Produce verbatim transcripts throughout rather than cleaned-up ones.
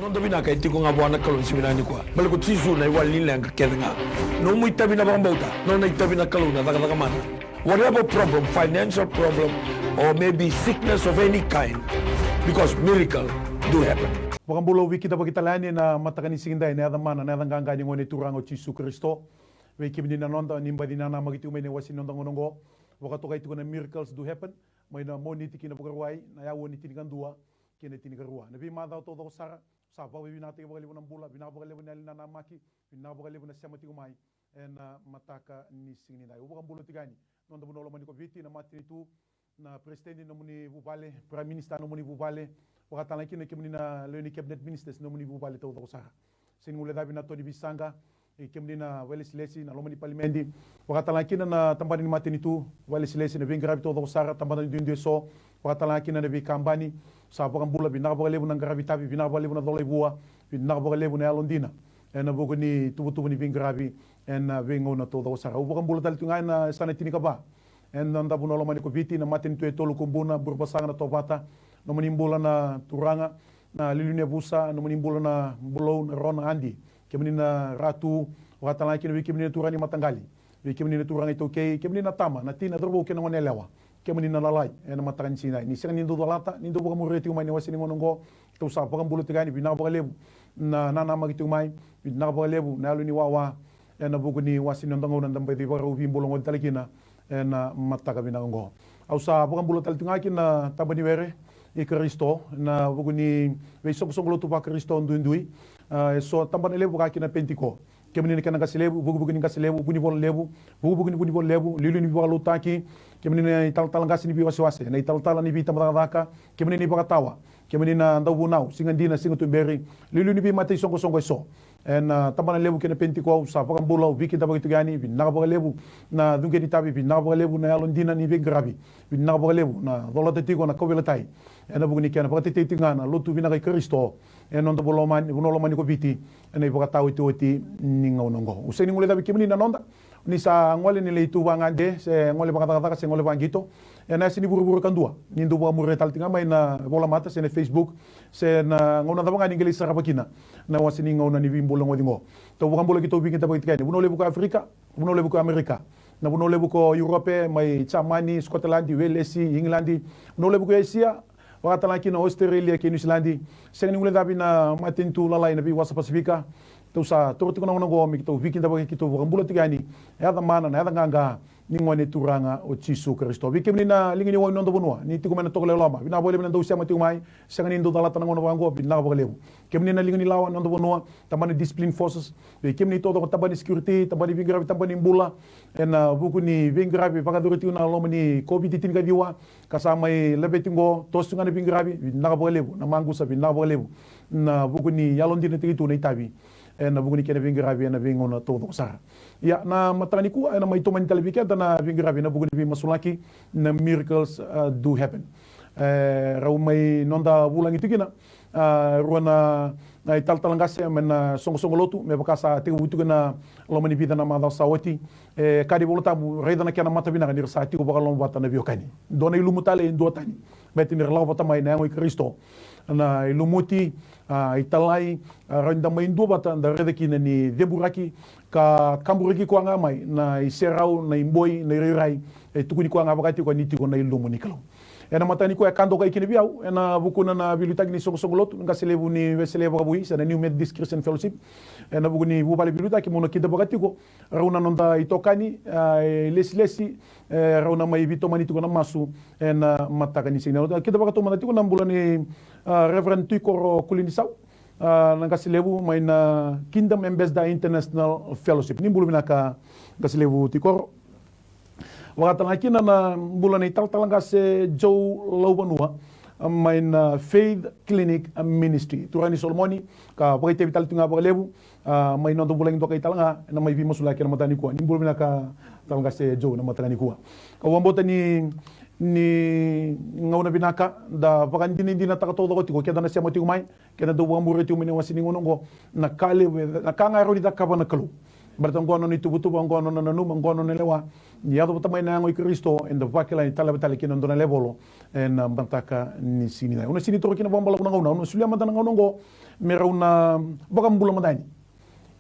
Noda vinaka e tiko ga vua na Kalou ni siga vinaka nikua. Baleta ko Jisu na iwali ni leqa kece ga. Nomu itavi na vakabauta, nona itavi na Kalou na cakacaka mana. Whatever problem, financial problem, or maybe sickness of any kind, because miracle do happen. Vakabula, au veikidavaki tale yani ena mataka ni siga edai ena yaca mana, na yaca qaqa ni Gone Turaga o Jisu Karisito. Vei kemuni na noda, ni baci nanamaki tiko mai ena iwase ni noda gauna oqo. Vakatokai tiko na Miracles Do Happen, mai na Moniti ki na Vakarauwai, na aua ni tinikadua kei na tinikarua. Na veimacawa taucoko sara, sa vakavinavinakataki vakalevu na bula, vinaka vakalevu na yalo ni nanamaki, vinaka vakalevu na sema tiko mai ena mataka ni siga nidai. Au vakabula tiko yani na noda vanua lomani ko Viti, na matanitu, na peresitedi ni nomuni vuvale, prime minister nomuni vuvale, vakatalega kina kemuni na lewe ni cabinet ministers nomuni vuvale taucoko sara. Sega ni guilecavi na to ni veisaqa, e kemuni na vakailesilesi, na loma ni palimedi, vakatalega kina na tabana ni matanitu, vakailesilesi, na veiqaravi taucoko sara, tabana duidui eso, vakatalega kina na veikabani. Sa vakabula, vinaka vakalevu na qaravi tavi, vinaka vakalevu na cola i vua, vinaka vakalevu na yalodina ena vuku ni tuvatuva ni veiqaravi ena veigauna taucoko sara. Au vakabula tale tu ga ena yasana tinikava ena noda vanua lomani ko Viti, na matanitu e tolu, Kubuna, Burebasaga, Natovata. Nomuni bula na turaga na Liuliu ni Yavusa, nomuni bula na Bulou, na Rona, Adi, kemuni na Ratu, vakatalega kina vei kemuni na turaga ni mataqali, vei kemuni na turaga iTaukei, kemuni na tama, na tina, cauravou kei na goneyalewa, kemuni na lalai ena mataka ni siga edai. Ni sega ni dau calata, ni dau vakamuria tiko mai na iwase ni gauna oqo, keitou sa vakabula tiko yani, vinaka vakalevu na nanamaki tiko mai, vinaka vakalevu na yalo ni wawa ena vuku ni iwase ni noda gauna da baci vakarau veibulagoci tale kina ena mataka vinaka oqo. Au sa vakabula tale tu ga kina na taba ni were i Karisito ena vuku ni veisoqosoqo lotu vaKarisito duidui, a, eso, tabana levu vaka kina Penitiko. Kemuni na kena qase levu, vukivuki ni qase levu, vunivola levu, vukivuki ni vunivola levu, liuliu ni veivakalotutaki, kemuni na italatala qase ni veiwasewase, na italatala ni veitabacakacaka, kemuni na ivakatawa, kemuni na dauvunau, siga dina, siga tuberi, liuliu ni veimata isoqosoqo eso. Ena, a, tabana levu kei na Penitiko, au sa vakabula, au veikidavaki tiko yani, vinaka vakalevu na cuqeni tavi, vinaka vakalevu na yalodina ni veiqaravi, vinaka vakalevu na colata tiko na kauveilatai ena vuku ni kena vakatetei tiko ga na lotu vinaka i Karisito ena noda vanua lomani, vanua lomani ko Viti ena ivakataotioti ni gauna oqo. Au sega ni guilecavi kemuni na noda, ni sa gole ni lai tu vagade, se gole vakacakacaka, se gole vaqito ena yasa ni vuravura kadua, ni dau vakamuria tale tiko ga mai na volamata se na Facebook, se na gauna cava ga ni qai lai sarava kina na wase ni gauna ni veibulagoci oqo. Tou vakabula, keitou veikidavaki tiko yani, vanua levu ko Aferika, vanua levu ko Amerika, na vanua levu ko Europe, mai Jamani, Scotland, Welesi, Igiladi, vanua levu ko Esia, vakatalega kina Australia kei Niusiladi. Sega ni guilecavi na matanitu lalai ena veiwasa Pasifika. Tou sa toro tiko na gauna oqo me keitou veikidavaki, keitou vakabula tiko yani, yaca mana, na yaca qaqa ni Gone Turaga o Jisu Karisito. Vei kemuni na liga ni wai ni noda vanua, ni tiko mai na tokalau e loma, vinaka vakalevu na dau sema tiko mai. Sega ni dau calata na gauna vaqo, vinaka vakalevu. Kemuni na liga ni lawa ni noda vanua, tabana ni discipline forces, vei kemuni taucoko, tabana ni security, tabana ni veiqaravi, tabana ni bula, ena vuku ni veiqaravi vakayacori tiko na loma ni COVID tinikaciwa, ka sa mai laveti oqo, toso tu ga na veiqaravi, vinaka vakalevu na maqusa, vinaka vakalevu na vuku ni yalodina, tiko tu na itavi ena vuku ni kena veiqaravi ena veigauna taucoko sara. Ia, na mataka nikua ena mai tomani tale vei keda na veiqaravi ena vuku ni veimasulaki, na Miracles, uh, Do Happen. E, rau mai noda vulagi tu kina, a, rua na, na italatala qase mai na soqosoqo lotu, me vaka sa tekivu tiko ena loma ni vica na macawa sa oti. E, kaya na iVola Tabu, raica na kena mata vinaka ni ra sa tiko vakaloloma vata na veiwekani. Dua na ilumu tale e dua tani, baleta ni ra lako vata mai na yago i Karisito. Na ilumuti, a, italai, a, rau da mai dua vata, da raica kina ni ceburaki ka kaburaki koya ga mai na iserau, na iboi, na irairai, e tukuni koya ga vaka tiko ni tiko na ilumu ni Kalou. Ena mataka nikua e ka dokai kina vei au, ena vukuna na veiliutaki ni soqosoqo lotu, na qase levu ni Wesele Vakavoui, se na New Methodist Christian Fellowship. Ena vuku ni vuvale veiliutaki, meu na kidavaka tiko rau na noda itokani, a, e lesilesi, e, rau na mai veitomani tiko na masu ena mataka ni siga. Kidavaka taumada tiko na bula nei, a, Reverend Tuikoro Kulinisau, a, na qase levu mai na Kingdom Ambassador International Fellowship. Ni bula vinaka, qase levu Tuikoro. Vakatalega kina na bula nei talatala qase Joe Lauvanua, a, mai na Faith Clinic, a, Ministry. Turaga ni Solomoni, ka vakaitavi tale tu ga vakalevu, a, mai noda vulagi dokai talega ena mai veimasulaki ena mataka nikua. Ni bula vinaka, talatala qase Joe, na mataka nikua. Au vakabauta ni, ni gauna vinaka, da vakadinadinataka taucoko tiko, keda na sema tiko mai, keda dau vakamuria tiko mai na wase ni gauna oqo, na ka levu, na ka ga e rawa ni cakava na Kalou Baleta oqo na nona ituvatuva, oqo na nona nanuma, oqo na nona lewa. Ni yaco vata mai na yago i Karisito, eda vakila ni taleva tale kina dua na levolo ena mataka ni siga ni dai. Au na sega ni toro kina vakabalavu na gauna, au na solia mada na gauna oqo me rau na vakabula mada yani.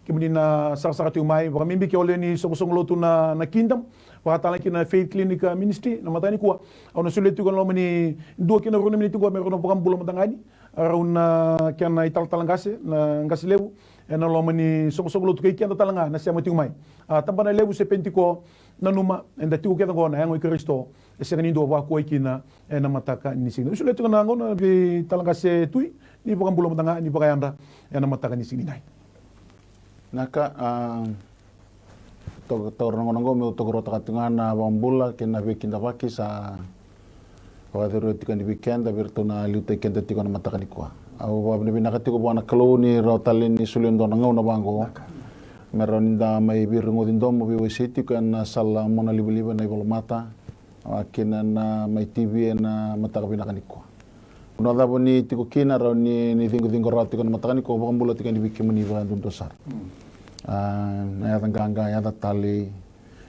Kemuni na sarasara tiko mai, vakabibi ke o lewe ni soqosoqo lotu na, na Kingdom, vaka tale kina na Faith Clinic, uh, Ministry na mataka nikua. Au na solia tiko ena loma ni dua ki na rua na miniti qo me rau na vakabula mada ga yani. Rau na kena italatala qase, na qase levu ena loma ni soqosoqo lotu kei keda tale ga na sema tiko mai. A, tabana levu se Penitiko, nanuma, eda tiko kece qo na yago i Karisito, e sega ni dua vakuai kina ena mataka ni siga. Au solia tiko na gauna vei tala qase Tui, ni vakabula mada ga, ni vakayadra ena mataka ni siga ni dai. Naka, a, tok-, taura na gauna oqo meu tokaruataka tiko ga na vakabula kei na veikidavaki sa vakacurumi tiko yani vei keda, vei iratou na liutaki keda tiko ena mataka nikua. Au vakavinavinaka tiko vua na Kalou ni rawa tale ni solia e dua na gauna vaqo me rawa ni da mai veirogoci domo, veiwasei tiko ena sala monalivaliva, na ivolamata, a, kei na, na mai T V ena mataka vinaka nikua. Vanua cava ni tiko kina, rawa ni, ni ciqociqo rawa tiko ena mataka nikua, vakabula tiko yani vei kemuni vakaduadua sara. Mm. A, na yaca qaqa, yaca talei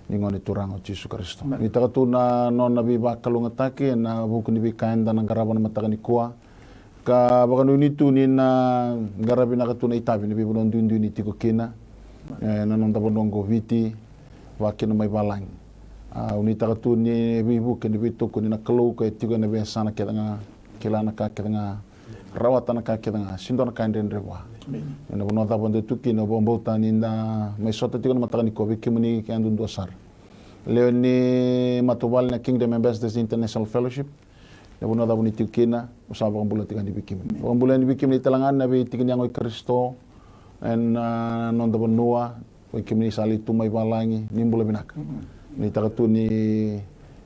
ni Gone Turaga o Jisu Karisito. Amen. Nuitaka tu na nona veivakalougatataki ena vuku ni veika eda na qarava ena mataka nikua. Ka vakanuinui tu ni na qaravi vinaka tu na itavi ena veivanua duidui ni tiko kina, e, na noda vanua oqo Viti, vaka kina mai valagi. A, au nuitaka tu ni veivuke ni veitokoni na Kalou ka e tiko ena veiyasana kece ga, kila na ka kece ga, rawata na ka kece ga, sega ni dua na ka e dredre vua. Amen. Ena vanua cava da tu kina, au vakabauta ni da mai sota tiko ena mataka nikua vei kemuni kece duadua sara. Lewe ni matavuvale na Kingdom Ambassadors International Fellowship. Na vanua cava ni tiko kina, au sa vakabula tiko yani vei kemuni. Vakabula yani vei kemuni tale ga na veitiki ni yago i Karisito ena, a, noda vanua, vei kemuni sa lai tu mai valagi, ni bula vinaka. Mm-mm. Nuitaka tu ni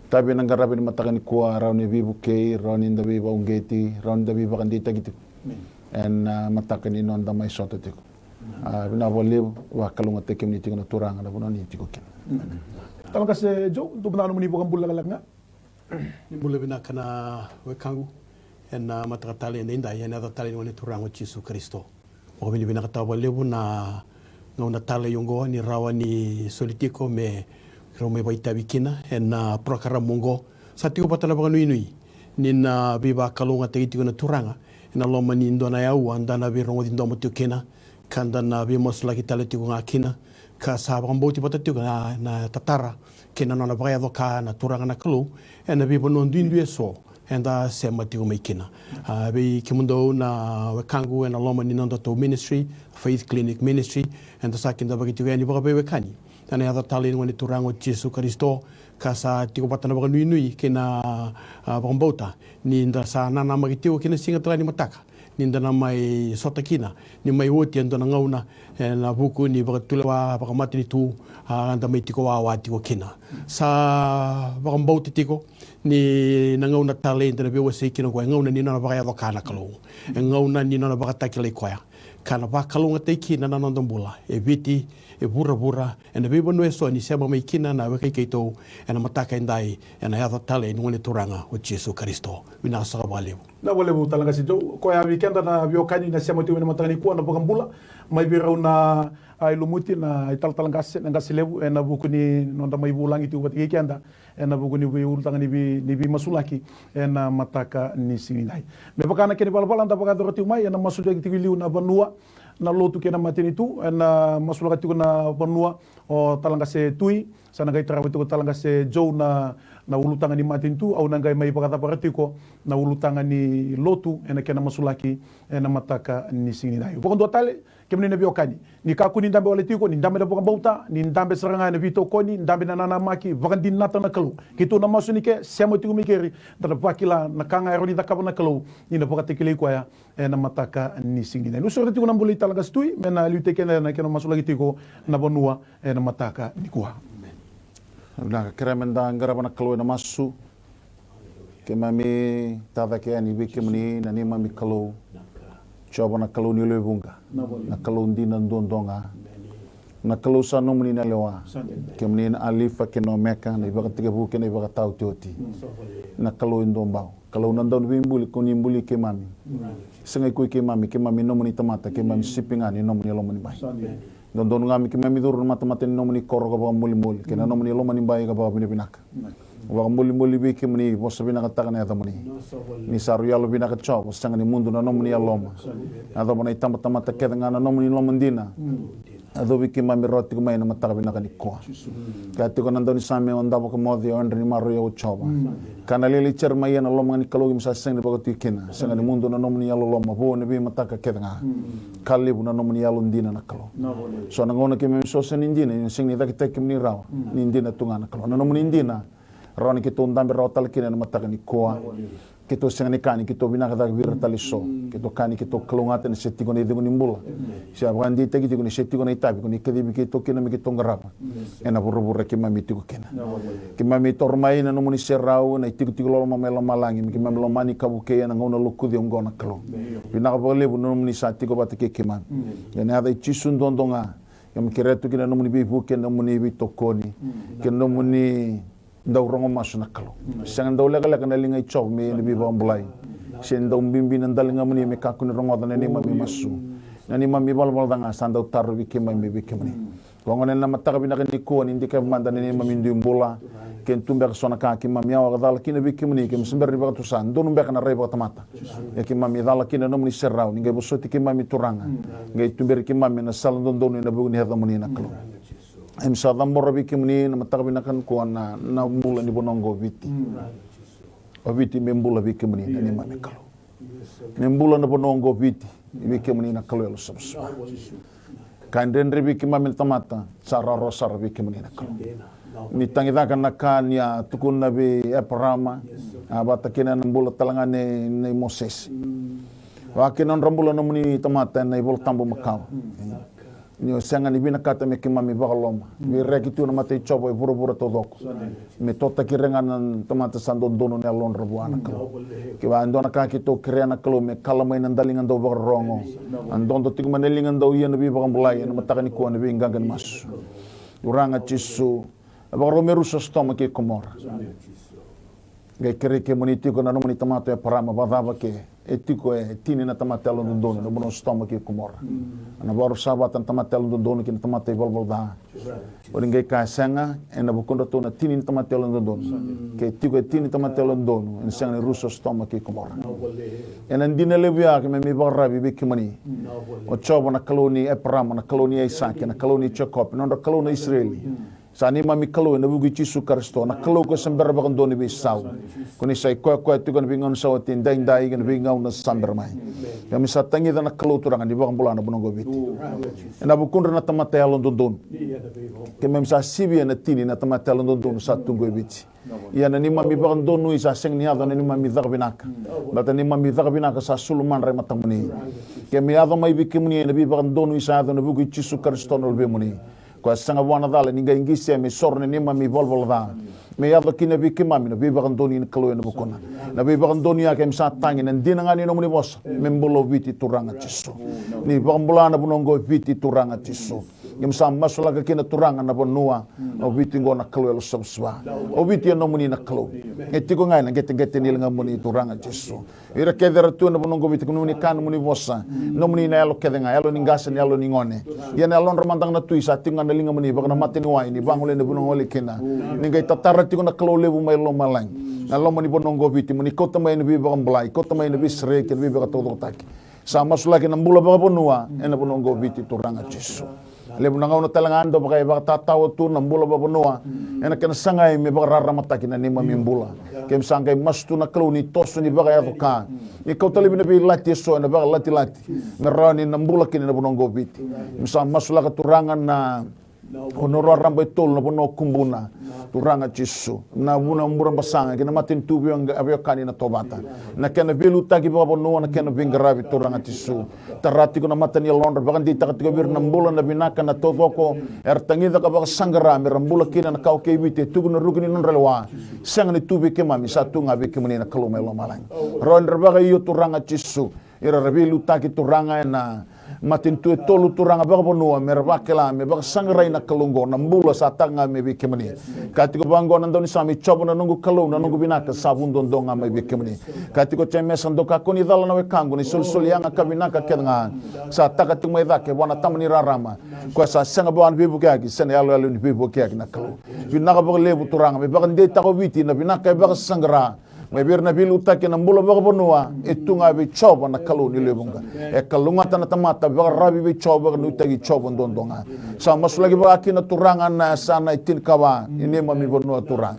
itavi ena qaravi ena mataka nikua, rawa ni veivukei, rawa ni da veivakauqeti, rawa ni da veivakadeitaki tiko. Amen. Ena, a, mataka ni noda mai sota tiko. Mm. A, vinaka vakalevu, vakalougatataki kemuni tiko na Turaga na vanua ni tiko kina. Mm. Tala qase Joe, dua mada na nomuni vakabula lekaleka ga. Ni bula vinaka na wekaqu ena mataka talei edaidai, ena yaca talei ni Gone Turaga o Jisu Karisito. Vakavinavinakataka vakalevu na gauna talei oqo ni rawa ni soli tiko me rau mai vakaitavi kina ena, a, porokaramu oqo. Sa tiko vata na vakanuinui ni na veivakalougatataki tiko na Turaga ena loma ni dua na aua da na veirogoci domo tiko kina, ka da na veimasulaki tale tiko ga kina, ka sa vakabauti vata tiko na, na tatara kei na nona vakayaco ka na Turaga na Kalou ena veivanua duidui eso eda sema tiko mai kina. A, vei kemudou na wekaqu ena loma ni nodatou ministry, Faith Clinic Ministry, eda sa kidavaki tiko yani vakaveiwekani ena yaca talei ni Gone Turaga o Jisu Karisito, ka sa tiko vata na vakanuinui kei na, a, vakabauta ni da sa nanamaki tiko ki na siga tale ni mataka ni da na mai sota kina, ni mai oti e dua na gauna ena vuku ni vakatulewa vakamatanitu, a, da mai tiko wawa tiko kina. Sa vakabauta tiko ni na gauna talei da na veiwasei kina oqo e gauna ni nona vakayaco ka na Kalou, e gauna ni nona vakatakilai koya, ka na vakalougatataki kina na noda bula e Viti, e vuravura, ena veivanua eso ni sema mai kina na weka i keitou ena mataka edai, ena yaca talei ni Gone Turaga o Jisu Karisito. Vinaka saka vakalevu. Vinaka vakalevu tale qase Joe, koya vei keda na veiwekani na sema tiko mai ena mataka nikua, na vakabula mai vei rau na, a, ilumuti na italatala qase, na qase levu, ena vuku ni noda mai vulagi tiko vata kei keda ena vuku ni veiulutaga ni vei, ni veimasulaki ena mataka ni siga nidai. Me vaka na kena ivalavala da vakayacora tiko mai, ena masulaki tiko i liu na vanua, na lotu kei na matanitu, ena masulaka tiko na vanua o tala qase Tui, sa na qai tarava tiko tala qase Joe na, na ulutaga ni matanitu, au na qai mai vakacavara tiko na ulutaga ni lotu ena kena masulaki ena mataka ni siga nidai. Vakadua tale, kemuni na veiwekani, ni kakua ni dabe wale tiko, ni dabe na vakabauta, ni dabe sara ga ena veitokoni, dabe na nanamaki, vakadinata na Kalou. Keitou na masu ni ke, sema tiko mai keri, da na vakila na ka ga e rawa ni cakava na Kalou ni na vakatakilai koya ena mataka ni siga nidai. Au sureta tiko na bula i tala qase Tui me na liutaki keda ena kena masulaki tiko na vanua ena mataka nikua. Vinaka, kerea me da qarava na Kalou ena masu. Keimami tacake yani vei kemuni na neimami Kalou, Jiova na Kalou ni lewe vuqa, na Kalou dina duadua ga, na Kalou sa nomuni na lewa. Kemuni na Alifa kei na Omeka, na ivakatekivu kei na ivakataotioti, na Kalou e dua bau. Kalou na Dauveibuli, ko ni buli keimami. Sega ni ko i keimami, keimami nomuni tamata, keimami sipi ga ni nomuni lomanibai. Dodonu ga me keimami curu na matamata ni nomuni koro ka vakamolimoli kei na nomuni lomanibai ka vakavinavinaka. Vakamolimoli vei kemuni, vosa vinakataka na yacamuni. Ni sa rui yalo vinaka Jiova, sega ni mudu na nomuni yaloloma. Yacova na itabatamata kece ga na nomuni loma dina. Yacovi keimami rawa tiko mai na mataka vinaka nikua. Kaya tiko na daunisame, o davo ka moce, o yadra ni maroroi au o Jiova. Ka na lailai Jeremaia, na loma ga ni Kalou keimami sa sega ni vakatui kina. Sega ni mudu na nomuni yaloloma, vo ena veimataka kece ga. Ka levu na nomuni yalodina na Kalou. So na gauna keimami sosa ni dina, ni sega ni cakitaki kemuni rawa, ni dina tu ga na Kalou. Na nomuni dina, rawa ni keitou dabe rawa tale kina ena mataka nikua. Keitou sega ni kani, keitou vinaka cake vei ira tale eso. Keitou kani, keitou kalougata ni se tiko na icegu ni bula. Se a vakadeitaki tiko ni se tiko na itavi ko ni kacivi keitou kina me keitou qarava ena vuravura keimami tiko kina. Keimami taura mai na nomuni serau, na itikotiko loloma mai lomalagi, me keimami lomani ka vukei ena gauna lokuci oqo na Kalou. Vinaka vakalevu na nomuni sa tiko vata kei keimami. Ena yaca i Jisu duadua ga, keimami kerea tu kina na nomuni veivuke, na nomuni veitokoni, kei na nomuni dau rogo masu na Kalou. Sega ni dau lekaleka na liga i Jiova me ia na veivakabulai. Se ni dau bibi na daligamuni me kakua ni rogoca na neimami masu. Na neimami valavala ca ga sa dau tarovi keimami vei kemuni. Koya gona ena mataka vinaka nikua ni dikevi mada na neimami dui bula. Ke tu beka so na ka keimami yawa ka cala kina vei kemuni, keimami se bera ni vakatusa, donu beka na rai vakatamata. Ia keimami cala kina na nomuni serau, ni qai vosoti keimami Turaga. Qai tuberi keimami ena sala dodonu ena vuku ni yacamuni na Kalou. Keimami sa cabora vei kemuni na mataka vinaka nikua na, na bula ni vanua oqo o Viti. O Viti me bula vei kemuni na neimami Kalou. Me bula na vanua oqo o Viti vei kemuni na Kalou yalosavasava. Ka dredre vei keimami na tamata, sa rawarawa sara vei kemuni na Kalou. Ni tagicaka na ka ni a tukuna vei Eparama, a vata kina na bula tale ga nei, nei Mosese. Vaka kina nodra bula nomuni tamata ena iVolatabu makawa. Ni o sega ni vinakata me keimami vakaloma. Veireki tu na mata i Jiova e vuravura taucoko. Me totaki ira ga na tamata sa dodonu na yalodra vua na Kalou. Kevaka e dua na ka keitou kerea na Kalou me kala mai na daliga dau vakarorogo. A dodo tiko mai na liga dau ia na veivakabulai ena mataka nikua na veiqaqa ni masu. Turaga Jisu, a vakarau me rusa Sotoma kei Komora. Qai kerei kemuni tiko na nomuni tamata o Eparama, vakacava ke e tiko e tini na tamata yalododonu na vanua o Sotoma kei Komora. A na vakarusa vata na tamata yalododonu kei na tamata ivalavala ca. O ni qai kaya sega, ena vukudratou na tini na tamata yalododonu. Ke tiko e tini na tamata yalododonu, ena sega ni rusa o Sotoma kei Komora. Ena dina levu ya keimami vakararavi vei kemuni. O Jiova na Kalou ni Eparama, na Kalou ni Aisake, na Kalou ni Jekope, na nodra Kalou na Isireli. Sa neimami Kalou ena vuku i Jisu Karisito, na Kalou ko sa bera vakadua ni veisau. Ko ni sa i koya koya tiko ena veigauna sa oti, edaidai kei na veigauna sa bera mai. Keimami sa tagica na Kalou Turaga ni vakabula na vanua oqo o Viti. Ena vukudra na tamata yalododonu. Keimami sa sivia na tini na tamata yalododonu sa tu oqo e Viti. Ia na neimami vakadonui sa sega ni yaco na neimami caka vinaka. Baleta na neimami caka vinaka sa sulu madra e matamuni. Keimami yaco mai vei kemuni ena veivakadonui sa yaco ena vuku i Jisu Karisito na Luvemuni. Koya sega vua na cala ni qai qisia me soro na neimami valavala ca. Me yaco kina vei keimami na veivakadonui ni Kalou ena vukuna. Na veivakadonui ya keimami sa tagi ena dina ga ni nomuni vosa. Me bula o Viti Turaga Jisu. Ni vakabula na vanua oqo o Viti Turaga Jisu. Keimami sa masulaka kina Turaga na vanua o Viti oqo na Kalou yalosavasava. O Viti e nomuni na Kalou. E tiko ga ena qeteqete ni ligamuni Turaga Jisu. Ira kece era tu ena vanua oqo o Viti, ko nomuni ka, nomuni vosa, nomuni na yalo kece ga, yalo ni qase, na yalo ni gone. Ia na yalodra mada ga na tui sa tiko ga na ligamuni, vaka na mata ni wai ni vagolei na vanua gole kina. Ni qai tatara tiko na Kalou levu mai lomalagi. Na loma ni vanua oqo o Viti, mo ni kauta mai na veivakabulai, kauta mai na veisereki, na veivakataucokotaki. Sa masulaki na bula vakavanua ena vanua oqo o Viti Turaga Jisu. Levu na gauna tale ga dau vaka e vakatatao tu na bula vakavanua ena kena sagai me vakararamataki na neimami bula. Keimami sa qai masu tu na Kalou ni toso ni vakayaco ka. Ni kauta laivi na veilati eso ena vakalatilati me rawa ni na bula kina na vanua oqo o Viti. Keimami sa masulaka Turaga na O na rua raba e tolu na vanua o Kubuna. Turaga Jisu. Na vuna o Burebasaga kei na matanitu veiwekani na Tovata. Na kena veiliutaki vakavanua, na kena veiqaravi Turaga Jisu. Tara tiko na mata ni yalodra, vakadeitaka tiko vei ira na bula, na vinaka, na taucoko. Era tagica ka vakasaqara me ra bula kina na kawa kei Viti e tukuna na ruku ni nodra lewa. Sega ni tu vei keimami, sa tu ga vei kemuni na Kalou mai lomalagi. Rawa ni ra vakaio Turaga Jisu. Ira ra veiliutaki Turaga ena matanitu e tolu, Turaga, vakavanua, me ra vakila, me vakasaqarai na Kalou oqo, na bula sa taka ga mai vei kemuni. Ka tiko vaqo na daunisame: Jiova na noqu Kalou, na noqu vinaka sa vu dodo ga mai vei kemuni. Ka tiko Jemesa: Dou kakua ni cala, na wekaqu, na isolisoli yaga ka vinaka kece ga sa taka tiko mai cake vua na Tama ni rarama, koya sa sega vua na veivukiyaki se na yaloyalo ni veivukiyaki, na Kalou. Vinaka vakalevu, Turaga, me vakadeitaka o Viti na vinaka e vakasaqara mai vei ira na veiliutaki ena bula vakavanua. E tu ga vei Jiova na Kalou ni lewe vuqa. E kalougata na tamata, vakararavi vei Jiova, vakanuitaki Jiova duadua ga. Sa masulaki vaka kina, Turaga, na yasana e tinikava ni neimami vanua, Turaga.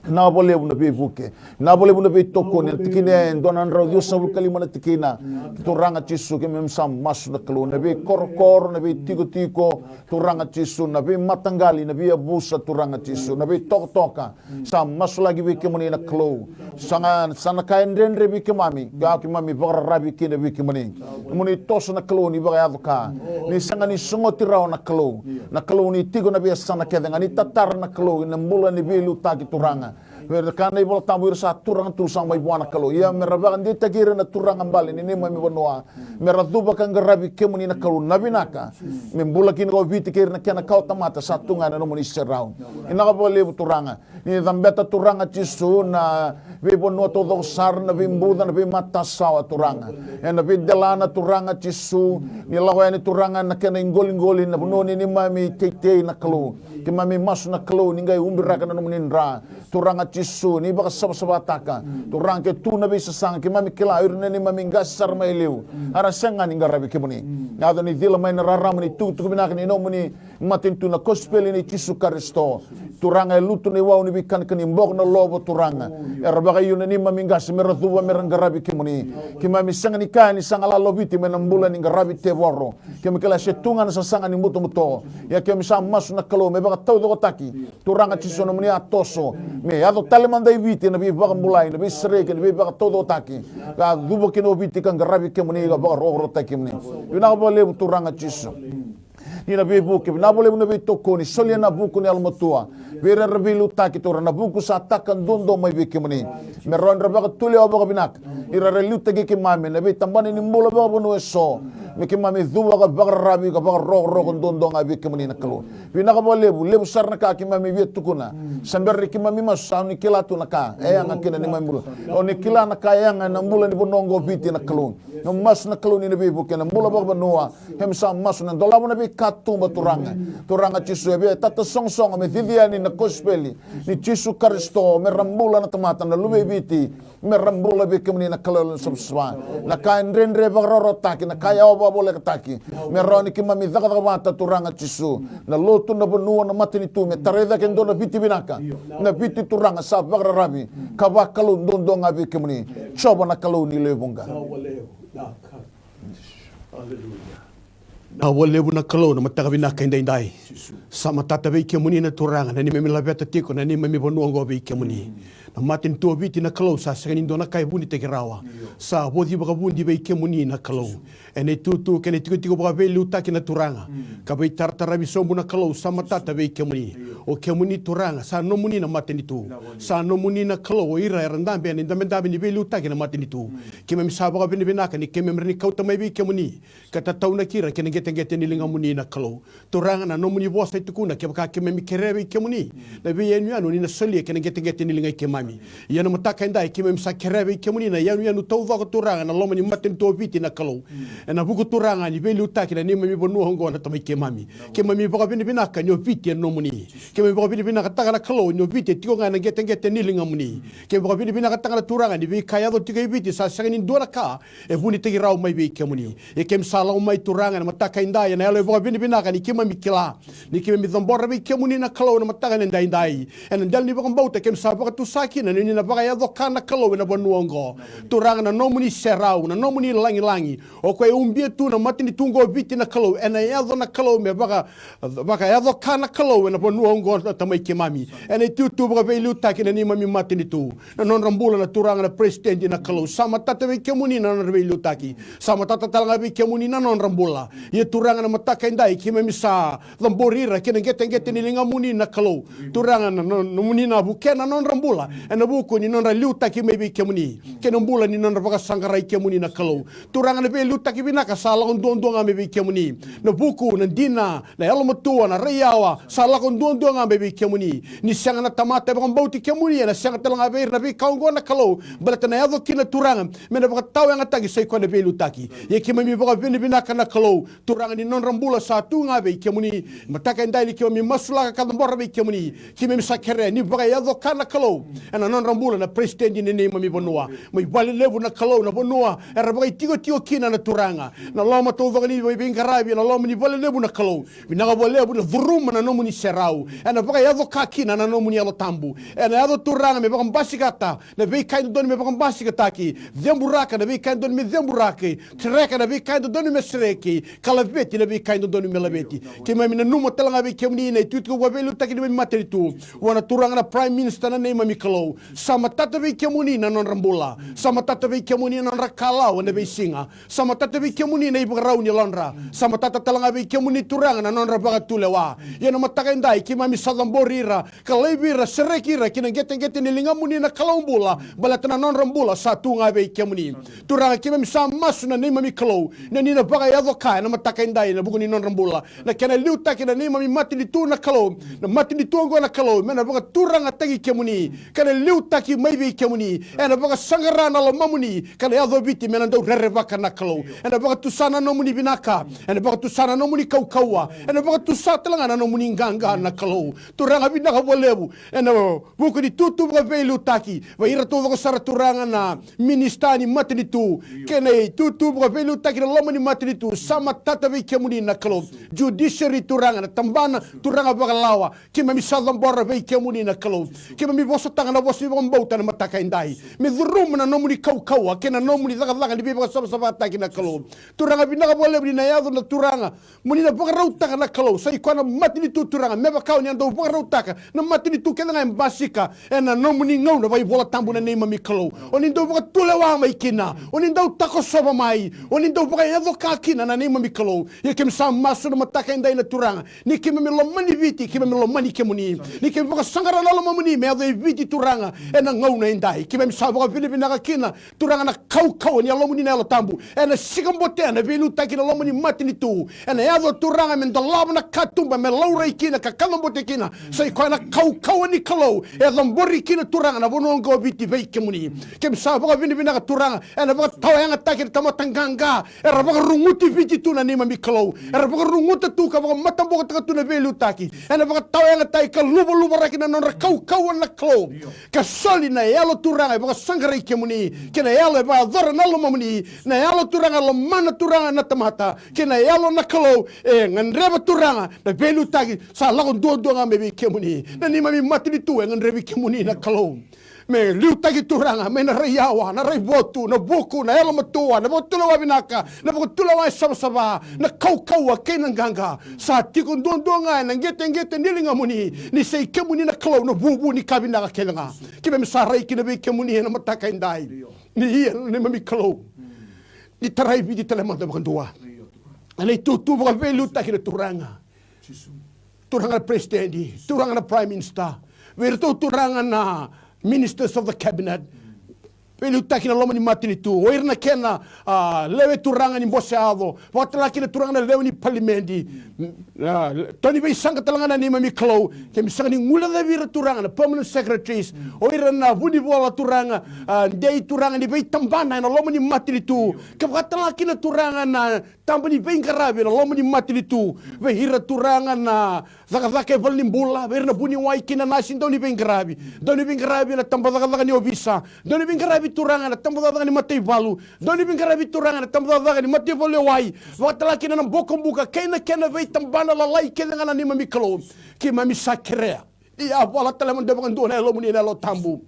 Vinaka vakalevu na veivuke, vinaka vakalevu na veitokoni. Na tikina e dua na drau ciwasagavulu ka lima na tikina. Turaga Jisu, keimami sa masu, na Kalou, na veikorokoro, na veitikotiko, Turaga Jisu, na veimataqali, na veiyavusa, Turaga Jisu, na veitokatoka, sa masulaki vei kemuni, na Kalou. Sa ga, sa na ka e dredre vei keimami, ka keimami vakararavi kina vei kemuni. Nomuni toso, na Kalou, ni vakayaco ka, ni sega ni sogoti rawa, na Kalou. Na Kalou, ni tiko ena veiyasana kece ga, ni tatara, na Kalou, ena bula ni veiliutaki, Turaga. Vei ira na ka na iVolatabu, ira sa turaga tu sa mai vua, na Kalou. Ia me ra vakadeitaki ira na turaga bale ni neimami vanua, me ra cuva ka qaravi kemuni, na Kalou, na vinaka. Me bula kina ko Viti kei ira na kena kawatamata, sa tu ga ena nomuni serau. Vinaka vakalevu, Turaga. Ni cabeta, Turaga Jisu, na veivanua taucoko sara, na veibuca, na veimatasawa, Turaga. Ena veidelana, Turaga Jisu, ni lako yani, Turaga, na kena iqoliqoli, na vanua ni neimami teitei, na Kalou. Keimami masu, na Kalou, ni qai ubiraka na nomuni dra, Turaga Jisu, ni vakasavasavataka, Turaga, ke tu na veisasaga. Keimami kila o ira na neimami qase sara mai liu, era sega ni qaravi kemuni. Yaco ni cila mai na rarama ni tukutuku vinaka ni nomuni matanitu, na kosipeli nei Jisu Karisito. Turaga, e lutu na iwau ni veikanikani, boko na lovo, Turaga. Era vakaiu na neimami qase me ra cuva, me ra qaravi kemuni. Keimami sega ni kaya ni sa galala o Viti mai na bula ni qaravi tevoro. Keimami kila se tu ga na sasaga ni butobuto. Ia keimami sa masu, na Kalou, me vakataucokotaki, Turaga Jisu, nomuni a toso, me yaco tale mada i Viti na veivakabulai, na veisereki, na veivakataucokotaki. Ka cuva kina o Viti ka qaravi kemuni, ka vakarokorokotaki kemuni. Vinaka vakalevu, Turaga Jisu, ni na veivuke. Vinaka vakalevu na veitokoni. Solia na vuku ni yalomatua vei ira era veiliutaki, Turaga, na vuku sa taka duadua mai vei kemuni. Me rawa ni ra vakatulewa vakavinaka, ira era liutaki keimami ena veitabana ni bula vakavanua eso. Me keimami cuva ka vakararavi ka vakarokoroko duadua ga vei kemuni, na Kalou. Vinaka vakalevu. Levu sara na ka keimami via tukuna, sa bera ni keimami masu, sa o ni kila tu na ka e yaga kina neimami bula. O ni kila na ka e yaga ena bula ni vanua oqo o Viti, na Kalou. Keimami masu, na Kalou, ni na veivuke ena bula vakavanua. Keimami sa masu, na dolava na veikatuba, Turaga. Turaga Jisu, e via tatasogosogo me cici yani na kosipeli ni Jisu Karisito, me ra bula na tamata, na luve i Viti, me ra bula vei kemuni, na Kalou, na savasava. Na ka e dredre vakarautaki, na ka e yawa vakavolekataki, me rawa ni keimami cakacaka vata, Turaga Jisu. Na lotu, na vanua, na matanitu, me tarai cake e dua na Viti vinaka. Na Viti, Turaga, sa vakararavi ka vakalou duadua ga vei kemuni, Jiova na Kalou ni lewe vuqa. Vinaka vakalevu, na Kalou, na mataka vinaka edaidai. Sa matata vei kemuni, na Turaga, na neimami laveta tiko na neimami vanua oqo vei kemuni. Na matanitu o Viti, na Kalou, sa sega ni dua na ka e vunitaki rawa. Sa voci vakavudi vei kemuni, na Kalou, ena itutu kei na itikotiko vakaveiliutaki, na Turaga. Ka veitarataravi sobu, na Kalou, sa matata vei kemuni. O kemuni, Turaga, sa nomuni na matanitu. Sa nomuni, na Kalou, o ira era dabe ena idabedabe ni veiliutaki ena matanitu. Keimami sa vakavinavinaka ni keimami rawa ni kauta mai vei kemuni ka tataunaki ira kei na qeteqete ni ligamuni, na Kalou. Turaga, na nomuni vosa e tukuna, kevaka keimami kerea vei kemuni na veiyanuyanu, ni na solia kei na qeteqete ni liga i keimami. Ia na mataka edai keimami sa kerea vei kemuni na yanuyanu taucoko, Turaga, ena loma ni matanitu o Viti, na Kalou. Ena vuku, Turaga, ni veiliutaki na neimami vanua oqo, na Tamai keimami. Keimami vakavinavinaka ni o Viti e nomuni. Keimami vakavinavinakataka, na Kalou, ni o Viti e tiko ga ena qeteqete ni ligamuni. Keimami vakavinavinakataka, na Turaga, ni veika e yaco tiko i Viti sa sega ni dua na ka e vunitaki rawa mai vei kemuni. Ia keimami sa lako mai, Turaga, ena mataka edai ena yalo e vakavinavinaka ni keimami kila ni keimami cabora vei kemuni, na Kalou, ena mataka edaidai. Ena dela ni vakabauta keimami sa vakatusa kina ni o ni na vakayaco ka, na Kalou, ena vanua oqo. Turaga, na nomuni serau, na nomuni lagilagi, o koya e ubia tu na matanitu oqo o Viti, na Kalou, ena yaco, na Kalou, me vaka vakayaco ka, na Kalou, ena vanua oqo, na Tamai keimami. Ena itutu vakaveiliutaki na neimami matanitu, na nodra bula na Turaga na peresitedi, na Kalou. Sa matata vei kemuni na nodra veiliutaki. Sa matata tale ga vei kemuni na nodra bula. Ia Turaga na mataka edai keimami sa cabori ira ki na qeteqete ni ligamuni na Kalou. Turaga na, na, nomuni na vukea na nodra bula ena vuku ni nodra liutaki mai vei kemuni kei na bula ni nodra vakasaqarai kemuni na Kalou. Turaga na veiliutaki vinaka sa lako duadua ga mai vei kemuni. Na vuku, na dina, na yalomatua, na raiyawa sa lako duadua ga mai vei kemuni. Ni sega na tamata e vakabauti kemuni, ena sega tale ga vei ira na veika oqo na Kalou. Baleta na yaco kina Turaga me na vakatawayagataki, sa i koya na veiliutaki. Ia keimami vakavinavinaka na Kalou, Turaga ni nodra bula sa tu ga vei kemuni. Mataka edai ni keimami masulaka ka cabora vei kemuni, keimami sa kerea ni vakayaco ka na Kalou ena nodra bula na peresitedi ni neimami vanua. Mai vale levu na Kalou na vanua era vakaitikotiko kina na Turaga. Na loma taucoko ni veiqaravi ena loma ni vale levu na Kalou. Vinaka vakalevu na curuma na nomuni serau. Ena vakayaco ka kina na nomuni Yalo Tabu. Ena yaco Turaga me vakabasikata na veika e dodonu me vakabasikataki, ceburaka na veika e dodonu me ceburaki, sereka na veika e dodonu me sereki, ka laveti na veika e dodonu me laveti. Keimami nanuma tale ga vei kemuni na itikotiko vakaveiliutaki ni neimami matanitu. Vua na Turaga na Prime Minister na neimami Kalou. Sa matata vei kemuni na nodra bula. Sa matata vei kemuni na nodra kalawa ena veisiga. Sa matata vei kemuni na ivakarau ni yalodra. Sa matata tale ga vei kemuni Turaga na nodra vakatulewa. Ia na mataka edai keimami sa cabori ira ka laivi ira, sereki ira ki na qeteqete ni ligamuni na Kalou bula, baleta na nodra bula sa tu ga vei kemuni. Turaga keimami sa masu na neimami Kalou, ni o ni na vakayaco ka ena mataka edai ena vuku ni nodra bula. Na kena liutaki na neimami matanitu na Kalou, na matanitu oqo na Kalou me na vakaturagataki kemuni, ka na liutaki mai vei kemuni. Ena vakasaqara na lomamuni ka na yaco o Viti me na dau rerevaka na Kalou. Ena vakatusa na nomuni vinaka, ena vakatusa na nomuni kaukauwa, ena vakatusa tale ga na nomuni qaqa na Kalou. Turaga vinaka vakalevu ena vuku ni tutu vakaveiliutaki vei ira taucoko sara Turaga na minisita ni matanitu kei na itutu vakaveiliutaki na loma ni matanitu. Sa matata vei kemuni na Kalou. Judiciary Turaga na tabana Turaga vakalawa, keimami sa cabora vei kemuni na Kalou. Keimami vosataka na vosa ni vakabauta na mataka edai me curuma na nomuni kaukauwa kei na nomuni cakacaka ni veivakasavasavataki na Kalou. Turaga vinaka vakalevu ni na yaco na Turaga mo ni na vakarautaka na Kalou, sa i koya na matanitu Turaga me vaka o ni a dau vakarautaka na matanitu kece ga e basika ena nomuni gauna vakaivolatabu na neimami Kalou. O ni dau vakatulewa mai kina, o ni dau takosova mai, o ni dau vakayaco ka kina na neimami Kalou. Ia keimami sa masu na mataka edai na Turaga, ni keimami lomani Viti, keimami lomani kemuni. Ni keimami vakasaqara na lomamuni me yaco e Viti Turaga ena gauna edai. Keimami sa vakavinavinaka kina Turaga na kaukauwa ni Yalomuni na Yalo Tabu ena sikabotea na veiliutaki na loma ni matanitu. Ena yaco Turaga me dolava na katuba me laurai kina ka kacabote kina. Sa i koya na kaukauwa ni Kalou e cabori kina Turaga na vanua oqo o Viti vei kemuni. Keimami sa vakavinavinaka Turaga ena vakatawayagataki na tamata qaqa era vakaruguti Viti tu na neimami Kalou. Era vakaruguta tu ka vakamatabokotaka tu na veiliutaki. Ena vakatawayagataki ka luvaluvaraki na nodra kaukauwa na Kalou. Ka soli na yalo Turaga e vakasaqarai kemuni, kei na yalo e vakayacora na lomamuni, na yalo Turaga e lomana Turaga na tamata, kei na yalo na Kalou e gadreva Turaga na veiliutaki sa lako duadua ga mai vei kemuni. Na neimami matanitu e gadrevi kemuni na Kalou. Me liutaki Turaga mai na raiyawa, na raivotu, na vuku, na yalomatua, na vakatulewa vinaka, na vakatulewa e savasava, na kaukauwa kei na qaqa. Sa tiko duadua ga ena qeteqete ni ligamuni, ni sa i kemuni na Kalou na vuvu ni ka vinaka kece ga. Keimami sa rai kina vei kemuni ena mataka edai. Ni ia na neimami Kalou, ni tarai Viti tale mada vakadua ena itutu vakaveiliutaki na Turaga. Turaga na President, Turaga na Prime Minister, vei iratou Turaga na Ministers of the Cabinet, veiliutaki na loma ni matanitu, o ira na kena, a, lewe Turaga ni bose yaco, vakatale kina Turaga na lewe ni Palimedi. A, tau ni veisaqa tale ga na neimami Kalou, keimami sega ni guilecavi ira Turaga na Permanent Secretaries, o ira na vunivola Turaga, a, dei Turaga ni veitabana ena loma ni matanitu, ka vakatale kina Turaga na taba ni veiqaravi ena loma ni matanitu, vei ira Turaga na cakacaka e valenibula, vei ira na vuniwai kei na nasi, dau ni veiqaravi, dau ni veiqaravi ena tabacakacaka ni ovisa, dau ni veiqaravi Turaga ena tabacakacaka ni mataivalu, dau ni veiqaravi Turaga ena tabacakacaka ni mataivalu e wai, vakatale kina na bokobuka kei na kena veitabana lalai kece ga na neimami Kalou. Keimami sa kerea ni yavala tale mada vakadua na Yalomuni na Yalo Tabu.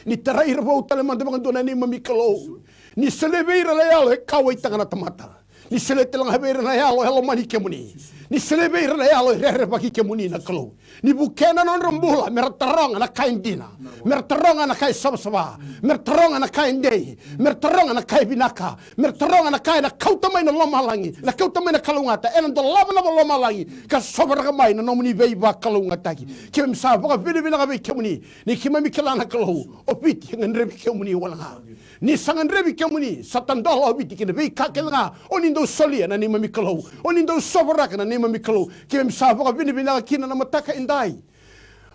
Ni tarai ira vou tale mada vakadua na neimami Kalou. Ni solia vei ira na yalo e kauwaitaka na tamata. Ni solia tale ga vei ira na yalo e lomani kemuni. Ni solia vei ira na yalo e rerevaki kemuni na Kalou. Ni vukea na nodra bula me ra taroga na ka e dina, me ra taroga na ka e savasava, me ra taroga na ka e dei, me ra taroga na ka e vinaka, me ra taroga na ka ena kauta mai na lomalagi, na kauta mai na kalougata, ena dolava na lomalagi ka sovaraka mai na nomuni veivakalougatataki. Keimami sa vakavinavinaka vei kemuni, ni keimami kila na Kalou, o Viti e gadrevi kemuni wale ga. Ni sa gadrevi kemuni, sa tadola o Viti kina veika kece ga o ni dau solia na neimami Kalou, o ni dau sovaraka na neimami Kalou. Keimami sa vakavinavinaka kina na mataka edai.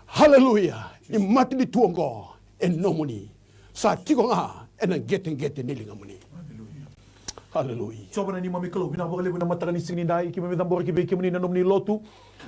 Haleluya. Ni matanitu oqo e nomuni, sa tiko ga ena qeteqete ni ligamuni. Haleluya. Jiova na neimami Kalou, vinaka vakalevu na mataka ni siga nidai, keimami cabora ki vei kemuni na nomuni lotu.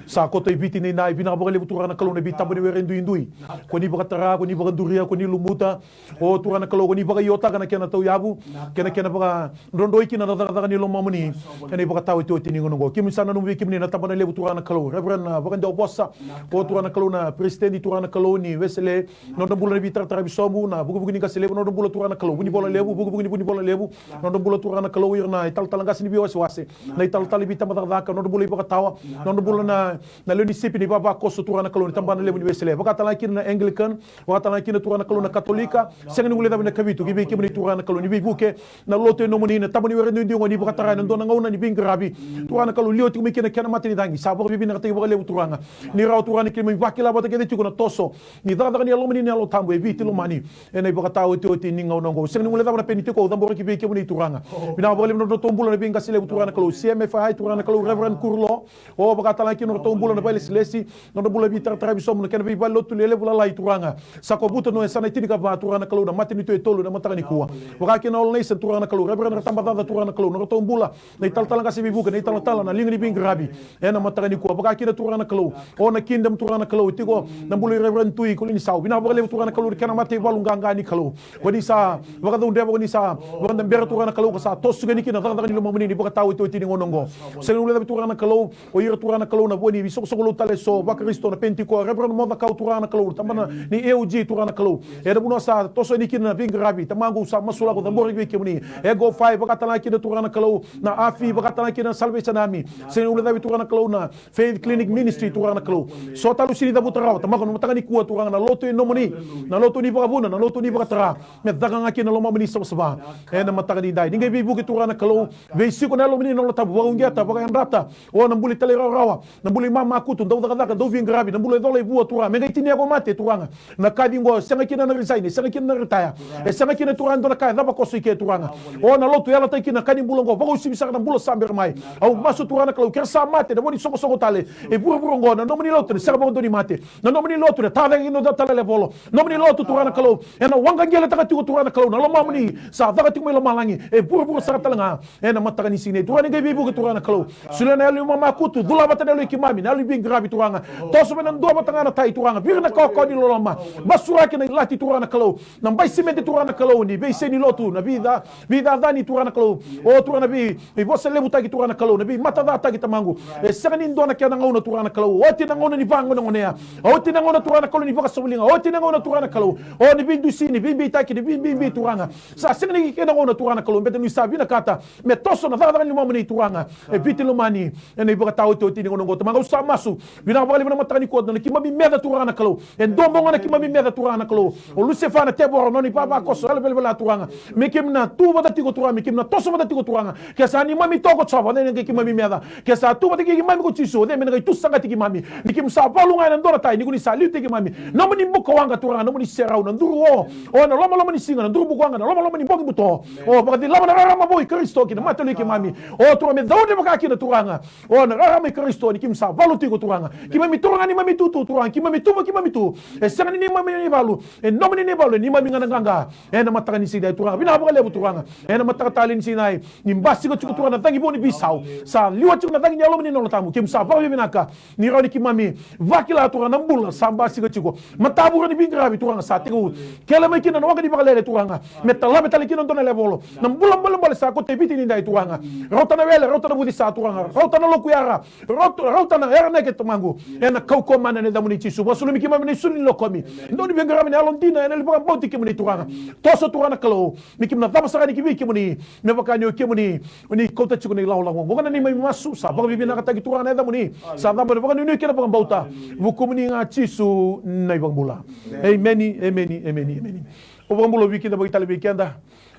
Sa koto i Viti nidai, vinaka vakalevu Turaga na Kalou na veitaba ni were duidui. Ko ni vakatara, ko ni vakaduria, ko ni lumuta. O Turaga na Kalou, ko ni vakaiotaka na kena tauyavu kei na kena vakadrodroi kina na cakacaka ni lomamuni ena ivakataotioti ni gauna oqo. Keimami sa nanuma vei kemuni na tabana levu Turaga na Kalou, Reverend na Vakadewa Vosa, o Turaga na Kalou na peresitedi Turaga na Kalou ni Wesele, na nodra bula na veitaratara vei sobu, na vukivuki ni qase levu, na nodra bula Turaga na Kalou, Vunivola Levu, vukivuki ni Vunivola Levu, na nodra bula Turaga na Kalou, ira na italatala qase ni veiwasewase, na italatala ni veitabacakacaka, na nodra bula ivakatawa, na nodra bula na, na lewe ni sipi ni vavakoso Turaga na Kalou, ni tabana levu ni Wesele, vakatalega kina na Anglican, vakatalega kina Turaga na Kalou na Katolika, sega ni guilecavi na kavitu, ki vei kemuni Turaga na Kalou, ni veivuke na lotu e nomuni, na taba ni were duidui oqo ni vakatara ena dua na gauna ni veiqaravi. Turaga na Kalou, liwa tiko mai kina na kena mata ni cagi, sa vakavinavinakataki vakalevu Turaga. Ni rawa Turaga ni keimami vakila vata kece tiko na toso ni cakacaka ni Yalomuni na Yalo Tabu e Viti lomani ena ivakataotioti ni gauna oqo. Sega ni guilecava na peni tiko, au cabora ki vei kemuni Turaga. Vinaka vakalevu na nodratou bula na veiqase levu Turaga na Kalou, C M F I Turaga na Kalou, Reverend Kurulo. O vakatalega kina nodratou bula na vailesilesi, nodra bula veitaratara vei sobu, na kena veivalelotu lelevu lalai Turaga. Sa kovuta no yasana e tinikava Turaga na Kalou, na matanitu e tolu ena mataka nikua. Vaka kina na All Nation Turaga na Kalou, Reverend Ratabacaca Turaga na Kalou, nodratou bula na italatala qase veivuke, na italatala na liga ni veiqaravi ena mataka nikua. Vaka kina Turaga na Kalou, o na Kingdom Turaga na Kalou, tiko na bula i Reverend Tui Kolinisau. Vinaka vakalevu Turaga na Kalou ni kena mataivalu qaqa ni Kalou. Ko ni sa vakacaudreva, ko ni sa vakadabera Turaga na Kalou, ka sa toso yani kina na cakacaka ni lomamuni ni vakataotioti ni gauna oqo. Sega ni guilecavi Turaga na Kalou, o ira Turaga na Kalou na vo ni isoqosoqo lotu tale eso vaKarisito na peni tiko, Reverend Moca Kau Turaga na Kalou, tabana ni A O G Turaga na Kalou. Ena vanua sa toso yani kina na veiqaravi, Tamaqu sa masulaka, cabora ki vei kemuni. E Go Fai, vakatalega kina Turaga na Kalou na Afi, vakatalega kina na Salvation Army. Sega ni guilecavi Turaga na Kalou na Faith Clinic Ministry Turaga na Kalou. So tale au sega ni cavuta rawa, Tamaqu, na mataka nikua Turaga na lotu e nomuni, na lotu ni vakavuna, na lotu ni vakatara, me caka ga kina na lomamuni savasava ena mataka nidai. Ni qai veivuke Turaga na Kalou, veisiko na Yalomuni na Yalo Tabu, vakauqeta, vakayadrata, o na bula i talairawarawa, na bula i mamakutu, dau cakacaka, dau veiqaravi, na bula e cola i vua Turaga, me qai tinia ko mate Turaga. Na kaci oqo e sega kina na resign, e sega kina na retire, e sega kina Turaga e dua na ka e cava koso i ke Turaga. O na lotu e yalataki kina na ka ni bula oqo, vakausivi saka na bula sa bera mai. Au masu Turaga na Kalou, ke ra sa mate na vo ni soqosoqo tale e vuravura oqo, na nomuni lotu ena sega vakadua ni mate. Na nomuni lotu ena tacake kina dua tale na levolo. Nomuni lotu Turaga na Kalou ena waqaqeletaka tiko Turaga na Kalou na lomamuni sa caka tiko mai lomalagi e vuravura sara tale ga. Ena mataka ni siga nei Turaga ni qai veivuke Turaga na Kalou. Solia na yalo ni mamakutu, cula vata na yalo i keimami, na yalo ni veiqaravi Turaga. Toso mai na dua vata ga na tai Turaga, viri na kawakawa ni loloma. Masuraki na ilati Turaga na Kalou, na bai simede Turaga na Kalou ni veisei ni lotu, na veica, veicacani Turaga na Kalou. O Turaga na vei, veivosa levutaki Turaga na Kalou, na veimatacataki Tamaqu. E sega ni dua na kena gauna Turaga na Kalou. Oti na gauna ni vagonegonea. Oti na gauna Turaga na Kalou ni vakasavaliga. Oti na gauna Turaga na Kalou, o ni veidusi, ni veibeitaki, ni veibibi Turaga. Sa sega ni kena gauna Turaga na Kalou, beta ni sa vinakata me toso na cakacaka ni lomamuni Turaga e Viti lomani ena ivakataotioti ni gauna oqo. Tamaqu au sa masu, vinaka vakalevu na mataka nikua na keimami meca Turaga na Kalou. E dua bau ga na keimami meca Turaga na Kalou. O Lusefa na tevoro, nona ivavakoso, yalo velavela Turaga. Me keimami na tu vata tiko Turaga, me keimami na toso vata tiko Turaga. Ke sa neimami toka ko Jiova, o cei me na qai keimami meca? Ke sa tu vata kei keimami ko Jisu, o cei me na qai tu saqati keimami? Ni keimami sa valu ga ena dua na tai, ni ko ni sa liutaki keimami. Nomuni bukawaqa Turaga, nomuni serau, na duru o, o na lomaloma ni siga, na duru bukawaqa, na lomaloma ni bogi buto. O vakacilava na rarama vou i Karisito ki na matalotu i keimami. O Turaga me caudre vaka kina Turaga o na rarama i Karisito ni keimami sa valu tiko Turaga. Keimami Turaga neimami tutu Turaga, keimami tu vaka keimami tu. E sega ni neimami na ivalu, e nomuni na ivalu, e neimami ga na qaqa. Ena mataka ni siga edai Turaga, vinaka vakalevu Turaga. Ena mataka talei ni siga edai, ni basika tiko Turaga na cagi vou ni veisau. Sa liwa tiko na cagi ni Yalomuni na Yalo Tabu, keimami sa vakavinavinaka. Ni rawa ni keimami vakila Turaga na bula sa basika tiko. Matavure ni veiqaravi Turaga sa tekivu. Kele mai kina na waqa ni vakalele Turaga, me talave tale kina dua na levolo. Na bula balebale sa koto e Viti ni dai Turaga. Rauta na wele, rauta na vucesa Turaga. Rauta na loku yara. Rauta, rauta na yara na ke Tamaqu. Ena kaukauwa mana ena yacamuni Jisu. Vakasolomi keimami na isulu ni lokomi. Dau ni veiqaravi na yalo dina ena li vakabauti kemuni Turaga. Toso Turaga na Kalou. Me keimami na cava sara yani ki vei kemuni. Me vaka ni o kemuni. Ni kauta tiko na ilawalawa oqo. Oqo na neimami masu. Sa vakavivinakataki Turaga na yacamuni. Sa cava na vakanuinui kei na vakabauta. Vukumuni ga Jisu na iVakabula. Emeni, emeni, emeni, emeni. O vakabula vei keda, vakaitale vei keda.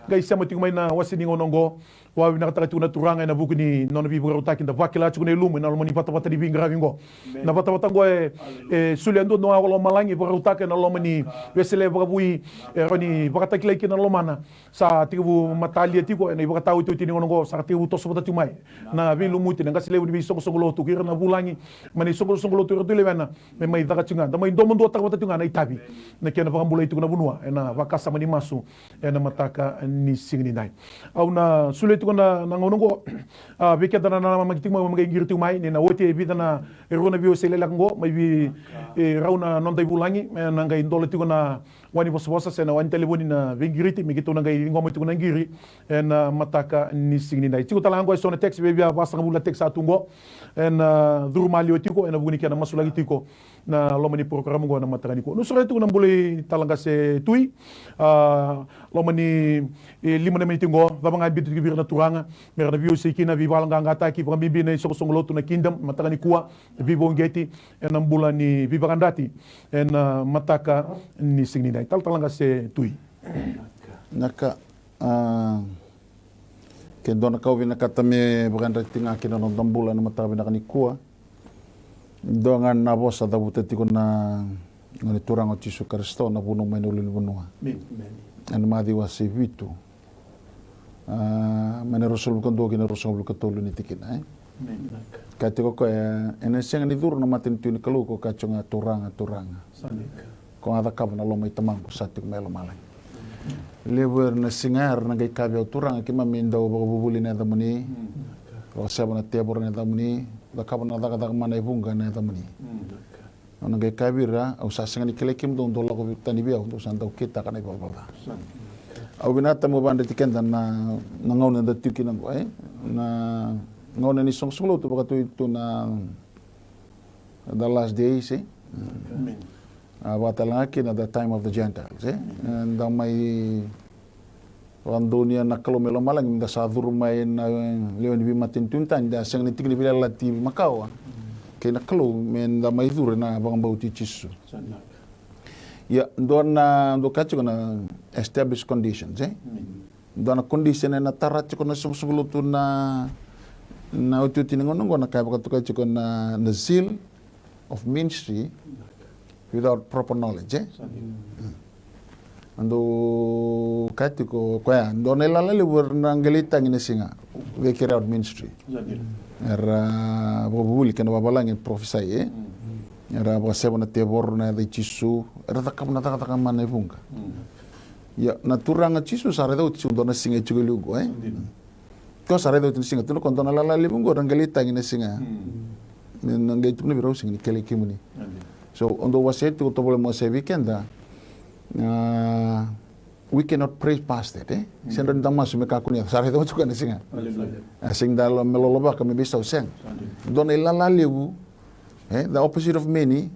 Qai sema tiko mai na wase ni gauna oqo. Vakavinavinakataka tiko na Turaga ena vuku ni nona veivakarautaki da vakila tiko na ilumu ena loma ni vatavata ni veiqaravi oqo. Na vatavata oqo e, e solia duadua ga o lomalagi, vakarautaka ena loma ni Wesele vakavoui, e rawa ni vakatakilai kina na lomana. Sa tekivu matalia tiko ena ivakataotioti ni gauna oqo, sa tekivu toso vata tiko mai na veilumuti, na qase levu ni veisoqosoqo lotu, kei ira na vulagi mai na isoqosoqo lotu, ira tu i lewena, me mai caka tiko ga, da mai domoduataka vata tiko ga na itavi, na kena vakabulai tiko na vanua, ena vakasama ni masu ena mataka ni siga nidai. Au na solia tiko na, na gauna oqo, a, vei keda na nanamaki tiko mai, me qai qiri tiko mai, ni na oti e vica na, e rua na veiwasei lekaleka oqo, mai vei, e, rau na noda ivulagi, ena qai dola tiko na wani vosavosa se na wani talevoni na veiqiriti, me keitou na qai ciqoma tiko na qiri ena mataka ni siga nidai. Tiko tale ga oqo eso na text, via vasagavulu na text sa tu oqo, ena curu maliwa tiko ena vuku ni kena masulaki tiko na loma ni porokaramu oqo na mataka nikua. Au sureta tiko na bula i Talaqase Tui, a, loma ni, e, lima na miniti oqo, cava ga e biuta tiko vei ira na turaga me ra na veiwasei kina, veivakayaloqaqataki, vakabibi na isoqosoqo lotu na Kingdom mataka nikua, veivakauqeti ena bula ni veivakayadrati ena mataka ni siga nidai. Talatala Qase Tui. Na ka, a, ke dua na ka au vinakata me vakayadrati ga kina na noda bula ena mataka vinaka nikua. Dua ga na vosa cavuta tiko na Gone Turaga o Jisu Karisito, na vunau mai na ulunivanua. Amen. Ena Maciu wase vitu. A, mai na ruasagavulu ka dua ki na ruasagavulu ka tolu ni tikina, e? Amen. Kaya tiko o koya, e, ena sega ni curu na matanitu ni Kalou ko kaya tiko ga, Turaga, Turaga. Sa dina. Ko ga cakava na loma i Tamaqu sa tiko mai lomalagi. Levu era na siga era na qai kaya vei au, Turaga, keimami dau vakavuvuli na yacamuni, vakaseva na tevoro na yacamuni, cakava na cakacaka mana e vuqa na yacamuni. Au na qai kaya vei ira, au sa sega ni kilai kemudou, dou lako tani vei au, dou sa dau kitaka na ivalavala ca. Au vinakata meu vakayadrati keda na, na gauna eda tiko kina oqo, e? Na gauna ni soqosoqo lotu, vakatui tu na the last days, e? Amen. A, vakatalega kina the time of the Gentiles, e? Eda mai vakadonuya na Kalou mai lomalagi, da sa curu mai na lewe ni veimatanitu ni tani, da sega ni tiki ni veiyalayalati makawa kei na Kalou, me da mai curu ena vakabauti Jisu. Ia, dua na, dua ka tiko na established conditions, e? Dua na condition ena tara tiko na soqosoqo lotu na, na otioti ni gauna oqo, na ka e vakatokai tiko na, na zeal of ministry without proper knowledge, e? Dou kaya tiko o koya, dua na ilala levu era na qai lai tagi na siga, they carry out ministry. Era vakavuvuli kei na vavalagi, prophesy, e? Era vakaseva na tevoro ena yaca i Jisu, era cakava na cakacaka mana e vuqa. Ia, na Turaga Jisu sa raica oti tiko dua na siga e tiko e liu oqo, e? Ko sa raica oti na siga, tukuna o koya, dua na ilala levu oqo, era qai lai tagi na siga. Me na qai tukuna vei ira, au sega ni kilai kemuni. So, au dau wasea tiko, tovolea meu wasea vei keda. A, we cannot pray past that, e? Sega ni da masu me kakua ni yaco, sa raica oti o koya na siga. A, sega ni da me lolovaka me veisau, sega. Dua na ilala levu, e? The opposite of many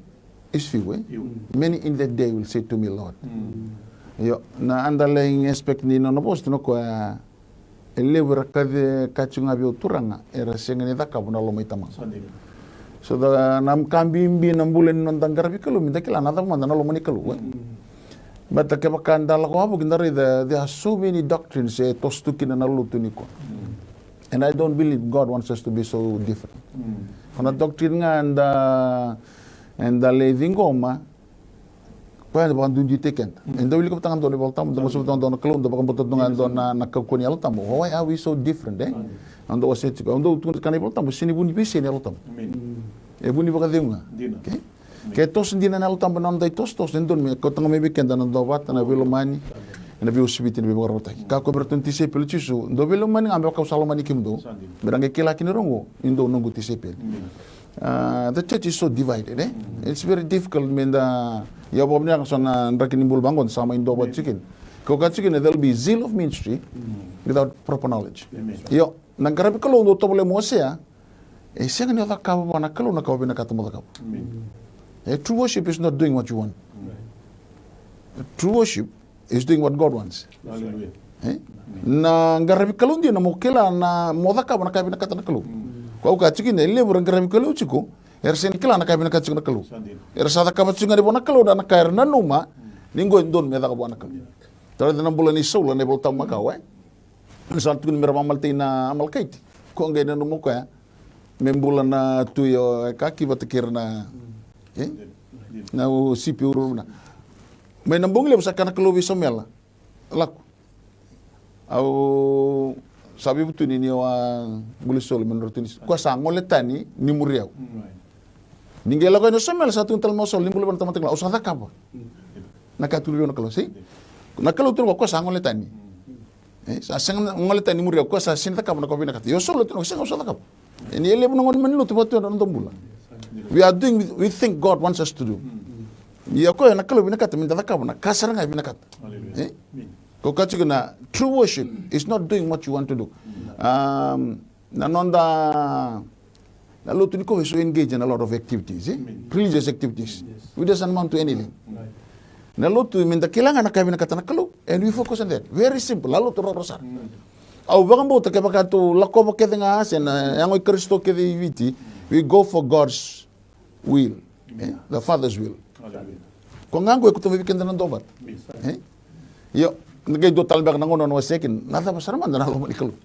is few, e? Many in that day will say to me, Lord. Io, na underlying aspect ni nona vosa, tukuna o koya, e levu era kaya tiko ga vei au, Turaga, era sega ni cakava na loma i Tamaqu. So da, na ka bibi na bula ni noda qaravi Kalou, me da kila na cava mada na loma ni Kalou, e? Baleta kevaka da lako wavoki, da raica, there are so many doctrines e toso tu kina na lotu nikua. And I don't believe God wants us to be so different. Ko na doctrine ga eda, eda lai ciqoma, koya eda vakaduiduitaki keda. Eda wilika vata ga dua na iVolatabu, eda masu vata ga dua na Kalou, eda vakabauta tu ga dua na, na kaukauwa ni Yalo Tabu. Why are we so different, e? Au dau wasea tiko, au dau tukuna tiko na iVolatabu, sega ni vu ni veisei na Yalo Tabu. E vu ni vakacegu ga. Okay? Ke toso dina na Yalo Tabu ena noda itosotoso, e dodonu me kauta ga mai vei keda na duavata, na veilomani, ena veiuasiviti, na veivakarautaki. Kaya o koya vei iratou na tisaipeli i Jisu, dou veilomani ga me vaka au sa lomani kemudou. Me ra qai kila kina o iratou ni dou noqu tisaipeli. A, the church is so divided, e? It's very difficult me da, ia, au vakavinavinaka so na draki ni bula vaqo da sa mai duavata tiko kina. Ko ka tiko kina, there'll be zeal of ministry without proper knowledge. Io, na qaravi Kalou dau tovolea mo wasea, e sega ni o cakava vua na Kalou na ka o vinakata mo cakava. E, true worship is not doing what you want. True worship is doing what God wants. Na qaravi Kalou dina mo kila na, mo cakava na ka e vinakata na Kalou. Ko au ka tiko kina, e levu era qaravi Kalou tiko, era sega ni kila na ka e vinakata tiko na Kalou. Era sa cakava tiko ga ni vua na Kalou na ka era nanuma ni qo e dodonu me caka vua na Kalou. Tara na bula nei Saula na iVolatabu makawa, e? Sa tukuni me ra vamalatai na Amalekaiti. Ko qai nanuma o koya me bula na tui o Ekaki vata kei ira na, e? Na sipi uruuru na. Mai na bogi levu sa kaya na Kalou vei Samuela, lako. Au sa veivutuni ni o a buli Saula me nodra tui ni, ko sa gole tani ni muri au. Ni qai lako yani o Samuela, sa tukuna tale mai o Saula, ni bula vei na tamata qila, au sa cakava na ka tukuna vei au na Kalou, se? Na Kalou tukuna vua, ko sa gole tani. E, sa sega na gole tani ni muri au, ko sa sega ni cakava na ka vinakata. Io, Saula tukuna, sega, au sa cakava. E, ni e levu na gone mai na lotu vata na noda bula. We are doing, we think God wants us to do. Ia o koya na Kalou vinakata me da cakava na ka sara ga e vinakata. E? Ko ka tiko na true worship is not doing what you want to do. Um, na noda, na lotu nikua is so engaged in a lot of activities, e? Religious activities. It doesn't amount to anything. Na lotu me da kila ga na ka e vinakata na Kalou, and we focus on that. Very simple, na lotu roro sara. Au vakabauta kevaka tou lakova kece ga se na yago i Karisito kece i Viti, we go for God's will, e? The Father's will. Ko ga qo e kuta mai vei keda na dua vata. E? Io, na qai dua tale beka na gauna na wasea kina, na cava sara mada na loma ni Kalou.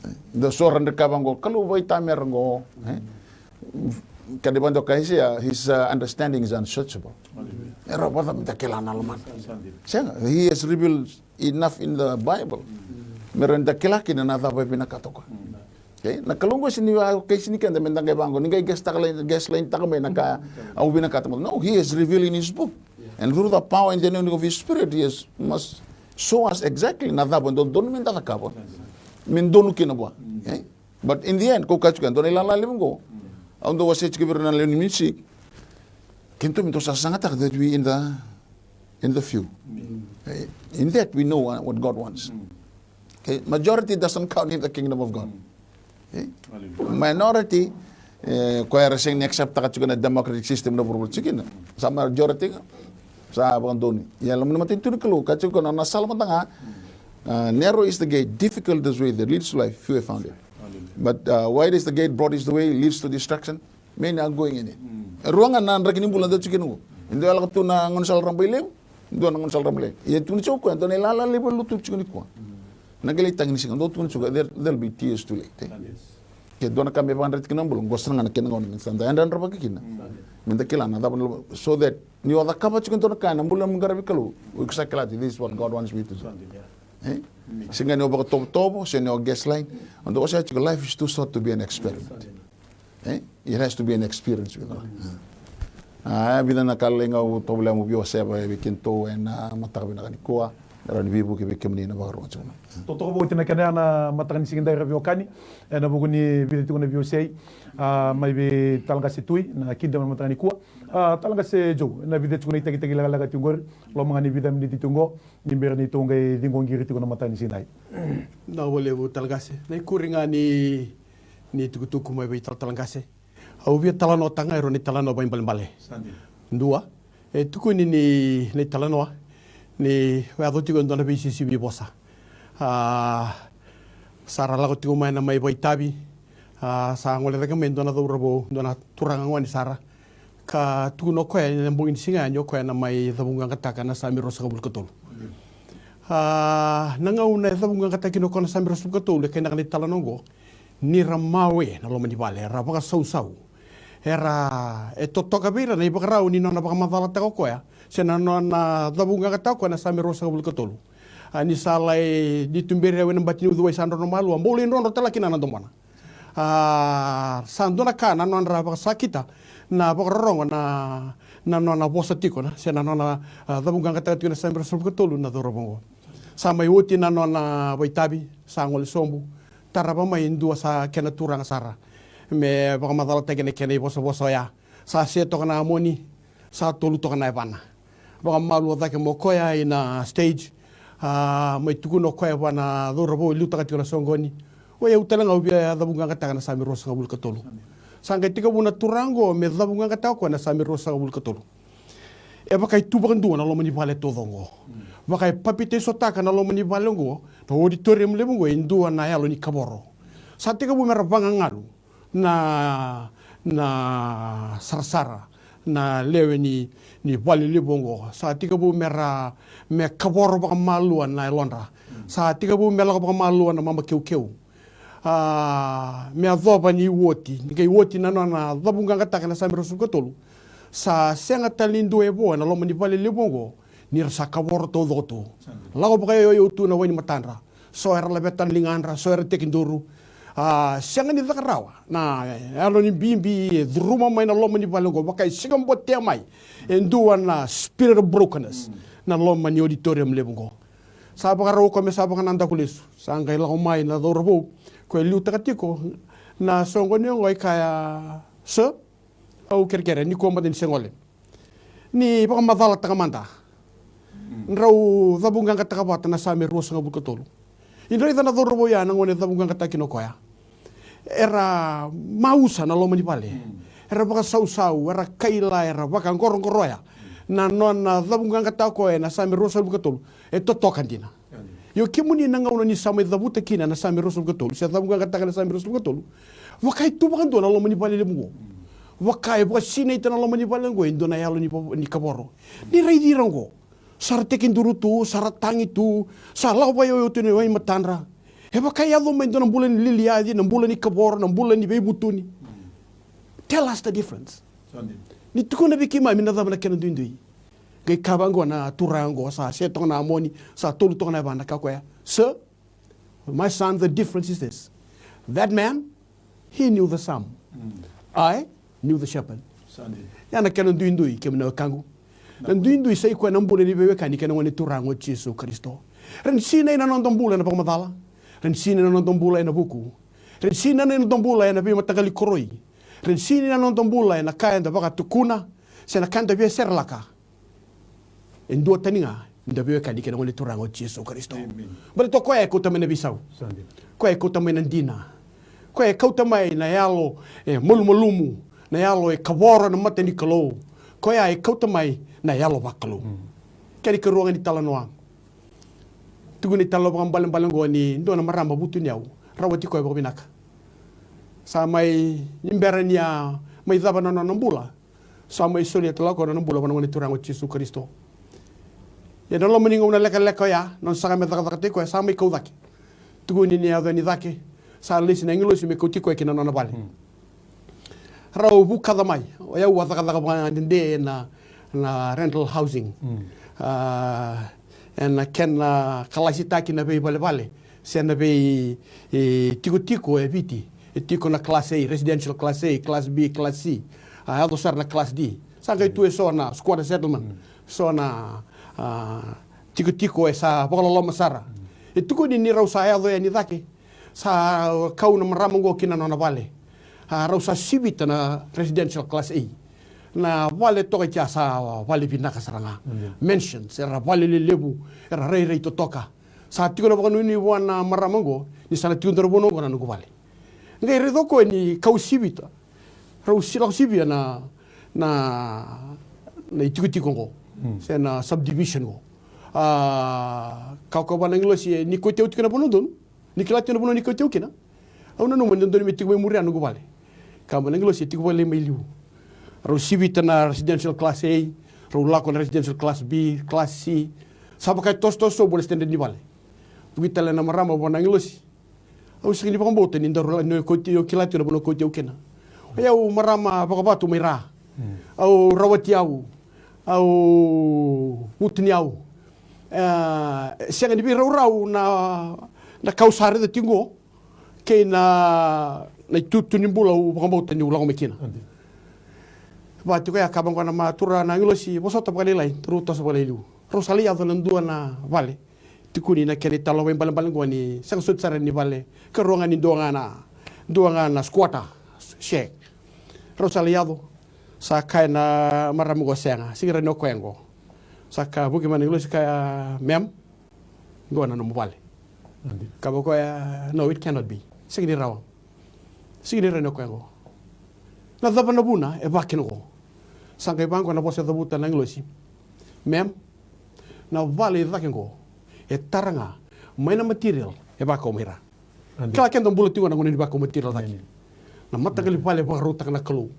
E, da so ra drekava qo, Kalou vaitamera qo, e? Keda vada o Kaisea, his, uh, understanding is unsearchable. E rawa vakacava me da kila na lomana? Sega, he has revealed enough in the Bible me rawa ni da kila kina na cava e vinakata o koya. Okay? Na Kalou qo sega ni vakaisini keda me da qai vaqo, ni qai guess taka, lai guess line taka mai na ka au vinakata. No, he has revealed in his book. And through the power and the anointing of his spirit, he has must show us exactly na cava e dodonu me da cakava me donu kina vua. Okay? But in the end, ko ka tiko e dua na ilala levu qo. Au dau wasea tiko vei ira na lewe ni music. Keitou me dau sasagataka that we in the, in the few. Eh, in that we know what, what God wants. Okay? Majority doesn't count in the kingdom of God. Okay? Minority, eh, ko era sega ni accept taka tiko na democratic system na vuravura tiko kina. Sa majority ga sa vakadonui. Ia loma ni matanitu ni Kalou ka tiko na, na sala mada ga. Ah, narrow is the gate, difficult is the way that leads to life, few have found it. But, uh, wide is the gate, broad is the way, leads to destruction. Many are going in it. E rua ga na draki ni bula dau tiko kina qo. E dua e lako tu na gaunisala rabailevu, dua na gaunisala rabailevu. Ia tukuna tiko o koya, dua na ilala levu e lutu tiko nikua. Na qai lai tagi ni siga, dau tukuna tiko, there, there'll be tears too late, eh? Ke dua na ka me vakadreti kina na bula, qo sara ga na kena gauna me sa da yadrayadravaki kina. Me da kila na cava na loma, so that ni o cakava tiko e dua na ka ena bula mo qaravi Kalou, o iko sa kila, this is what God wants me to do. Eh? Sega ni o vakatovotovo, sega ni o guess line. O dau wasea tiko, life is too short to be an experiment. Eh? It has to be an experience with God. A, vica na ka lalai ga au tovolea meu via wasea vei kemudou ena mataka vinaka nikua. Me rawa ni veivuke vei kemuni na vakarorogo tiko mai. Totoka vou oti na kena ya na mataka ni siga edai, ra veiwekani. Ena vuku ni vica tiko na veiwasei, a, mai vei Talaqase Tui na kidam ena mataka nikua. A, Talaqase Joe, ena vica tiko na itakitaki lekaleka tiko qori, loma ga ni vica miniti tiko qo, ni bera ni tou qai ciqoqiri tiko na mataka ni siga edai. Vinaka vakalevu Talaqase. Na ikuri ga ni, ni tukutuku mai vei Tala, Talaqase. Au via talanoataka ga e rua na italanoa vakaibalebale. Sa dina. Dua, e tukuni ni, na italanoa ni yaco tiko e dua na veisisivi vosa. A, sa ra lako tiko mai na mai vakaitavi. A, sa gole cake mai e dua na cauravou, dua na turaga gone sara. Ka tukuna o koya ena bogi ni siga yani o koya na mai cavuqaqataka na Same ruasagavulu ka tolu. A, na gauna e cavuqaqataki kina o koya na Same ruasagavulu ka tolu, e kaya na italanoa oqo, ni ra mawe na loma ni vale, era vakasausau. Era, e totoka vei ira na ivakarau ni nona vakamacalataka o koya se na nona cavuqaqataka o koya na Same ruasagavulu ka tolu. A, ni sa lai, ni tuberi au ena bati ni uciwai, sa drodro malua, bau lai drodro tale kina na domona. A, sa dua na ka na nodra vakasakita na vakarorogo na, na nona vosa tiko na, se na nona, a, cavuqaqataka tiko na Same ruasagavulu ka tolu na cauravou oqo. Sa mai oti na nona vakaitavi, sa gole sobu, tarava mai e dua sa kena turaga sara me vakamacalataki na kena ivosavosa oya. Sa se toka na moni, sa tolu toka na yavana. Vakamalua cake mai o koya ina stage, A, mai tukuna o koya vua na cauravou e liutaka tiko na soqoni. O yau tale ga au via cavuqaqataka na Same ruasagavulu ka tolu. Sa qai tekivu na turaga oqo me cavuqaqataka o koya na Same ruasagavulu ka tolu. E vaka e tu vakadua na loma ni vale taucoko oqo. Vaka e papitaisotaka na loma ni vale oqo, na auditorium levu oqo, e dua na yalo ni kavoro. Sa tekivu me ra vagagalu na, na sarasara, na lewe ni, ni vale levu oqo. Sa tekivu me ra, me kavoro vakamalua na yalodra. Sa tekivu me lako vakamalua na mamakeukeu. A, me yacova ni oti, ni qai oti na nona cavuqaqataka na Same ruasagavulu ka tolu. Sa sega tale ni dua e vo ena loma ni vale levu oqo, ni ra sa kavoro taucoko tu. Lako vakaioio tu na wai ni matadra. So era laveta na ligadra, so era tekiduru. A, sega ni caka rawa na yalo ni bibi e curuma mai na loma ni vale oqo, vaka e siga botea mai e dua na spirit of brokenness na loma ni auditorium levu oqo. Sa vakarau o koya me sa vakanadaku lesu. Sa qai lako mai na cauravou, koya e liutaka tiko na soqoni oqo, e kaya, "Sir, au kerekere, nikua mada ni se gole, ni vakamacalataka mada. Drau cavuqaqataka vata na Same ruasagavulu ka tolu." I raica na cauravou ya na gauna e cavuqaqataka kina o koya, era mausa na loma ni vale. Era vakasausau, era kaila, era vakaqoroqoroya na nona cavuqaqataka o koya na Same ruasagavulu ka tolu. E totoka dina. Io, kemuni, na gauna ni sa mai cavuta kina na Same ruasagavulu ka tolu, se cavuqaqataka na Same ruasagavulu ka tolu, vaka e tu vakadua na loma ni vale levu oqo. Vaka e vakasinaita na loma ni vale oqo e dua na yalo ni va-, ni kavoro. Ni raici ira oqo, sa ra tekiduru tu, sa ra tagi tu, sa lako vakaioio tu na wai ni matadra. E vaka e yaco mai e dua na bula ni liliaci, na bula ni kavoro, na bula ni veivutuni. Tell us the difference. Ni tukuna vei keimami na cava na kena duidui. Qai kaya vaqo na turaga oqo, sa se toka na moni, sa tolu toka na yavana, kaya o koya, "Sir, my son, the difference is this. That man, he knew the psalm. I knew the shepherd." Ia na kena duidui, kemuni na wekaqu. Na duidui sa i koya na bula ni veiwekani kei na Gone Turaga o Jisu Karisito. Ra ni sinai na noda bula ena vakamacala. Ra ni sinai na noda bula ena vuku. Ra ni sinai na noda bula ena veimataqali koroi. Ra ni sinai na noda bula ena ka eda vakatukuna se na ka eda via serelaka. E dua tani ga ni da veiwekani kei na Gone Turaga o Jisu Karisito. Baleta o koya e kauta mai na veisau. Koya e kauta mai na dina. Koya e kauta mai na yalo e malumalumu, na yalo e kavoro na mata ni Kalou. Koya e kauta mai na yalo vakalou. Kena ikarua ga ni talanoa. Tukuni tale vakabalebale oqo ni dua na marama vutuniyau, rawati koya vakavinaka. Sa mai, ni bera ni a mai cava na nona bula, sa mai solia tale o koya na nona bula vua na Gone Turaga o Jisu Karisito. Ia na loma ni gauna lekaleka oya, nona saga me cakacakataki koya, sa mai kau cake. Tukuni ni yaco yani cake, sa lesi na agilosi me kauti koya ki na nona vale. Rau vukaca mai, o yau a cakacaka vakadede ena, na rental housing. A, ena kena kalasitaki na veivalevale se na vei, e, tikotiko e Viti. E tiko na class A, residential class A, class B, class C. A, yaco sara na class D. Sa qai tu e so na squatter settlement. So na, a, tikotiko e sa vakaloloma sara. E tukuni ni rau sa yaco yani cake, sa kau na marama oqo ki na nona vale. A, rau sa sivita na residential class A. Na vale toka i kea sa vale vinaka sara ga. Mansions, era vale lelevu, era rairai totoka. Sa tiko na vakanuinui vua na marama oqo ni sa na tiko dua na vanua oqo na noqu vale. Qai raica o koya ni kau sivita, rau si lako sivia na, na, na itikotiko oqo, se na subdivision oqo. A, kaya o koya vua na agilosi, e, ni kauti au tiko na vanua donu? Ni kila tiko na vanua ni kauti au kina? Au nanuma ni dodonu me tiko mai muri ya na noqu vale. Kaya mai na agilosi, e tiko vale mai liu. Rau sivita na residential class A, rau lako na residential class B, class C. Sa vaka e tosotoso sobu na standard ni vale. Tukuna tale na marama vua na agilosi, au sega ni vakabauta ni daru la, ni o kauti, o kila tiko na vanua o kauti au kina. O yau marama vakavatu mai Ra. Au rawati au, au vutuniyau. E, sega ni veiraurau na, na ka au sa raica tiko oqo kei na, na itutu ni bula au vakabauta niu lako mai kina. Vaka tiko ya, kaya vaqo na ma-, turaga na agilosi, vosota vakalailai, daru toso vakalailiu. Rau sa lai yaco na dua na vale. Tukuni na kena italanoa vakaibalebale oqo ni sega soti sara ni vale. Karua ga ni dua ga na, dua ga na squatter shack. Rau sa lai yaco. Sa kaya na marama oqo, sega, sega ni rawa ni o koya oqo. Sa kaya, vuki mai na agilosi, kaya, ma'am, Qo na nomu vale. Ka vaka koya, no, it cannot be. Sega ni rawa. Sega ni rawa ni o koya qo. Na cava na vuna e vaka kina qo? Sa qai vaqo na vosa e cavuta na agilosi. Ma'am, na vale e cake qo e tara ga mai na material e vakau mai ra. Kila keda bula tiko na gauna ni vakau material cake. Na mataqali vale e vakarautaka na Kalou.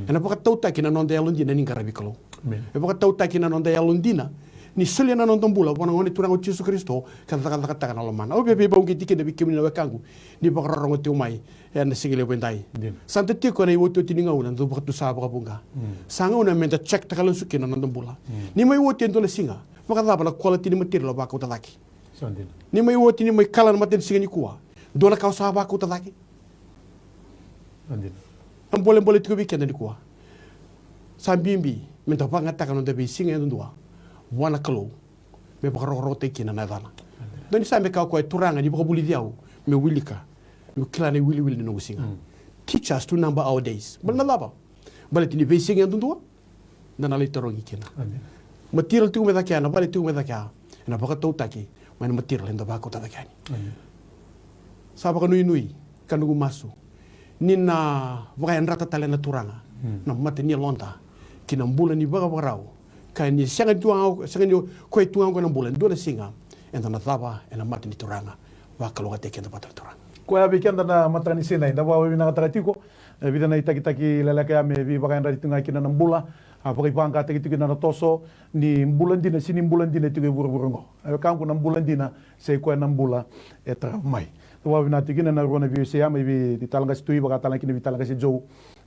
Ena vakatautaki na noda yalodina ni qaravi Kalou. E vakatautaki na noda yalodina ni solia na noda bula vua na Gone Turaga o Jisu Karisito ka cakacakataka na lomana. Au via veivauqeti kina vei kemuni na wekaqu ni vakarorogo tiko mai ena siga levu edai. Sa da tiko ena iotioti ni gauna dau vakatusa vakavuqa. Sa gauna meda check taka lesu kina na noda bula. Ni mai oti e dua na siga, vakacava na quality ni material o vakauta cake? Ni mai oti, ni mai kala na matanisiga nikua, dua na ka o sa vakauta cake? Na bolebole tiko vei keda nikua, sa bibi meda vakayagataka na noda veisiga yadudua vua na Kalou, me vakarokorokotaki kina na yacana. Dua ni sa me kaya o koya, Turaga, ni vakavulici au meu wilika, meu kila na iwiliwili ni noqu siga. Teach us to number our days. Baleta na cava? Baleta ni veisiga yadudua da na lai tarogi kina. Material tiko mai cake ya, na vale tiko mai cake ya, ena vakatautaki mai na material eda vakauta cake yani. Sa vakanuinui ka noqu masu ni na vakayadrata tale na Turaga na mata ni yaloda ki na bula ni vakavakarau. Ka ni sega tu ga, sega ni koya tu ga qo na bula, e dua na siga eda na cava ena mata ni Turaga. Vakalougatataki keda vata na Turaga. Koya vei keda na mataka ni siga edai, da vakavinavinakataka tiko. E vica na itakitaki leleka ya me veivakayadrati tu ga kina na bula. A vakaivaqataki tiko kina na toso ni bula dina, se ni bula dina tiko e vuravura oqo. E wekaqu, na bula dina sa i koya na bula e tarava mai. Au vakavinavinaka tiko kina na rua na veiwasei ya mai vei Talaqase Tui, vaka tale ga kina vei Talaqase Joe,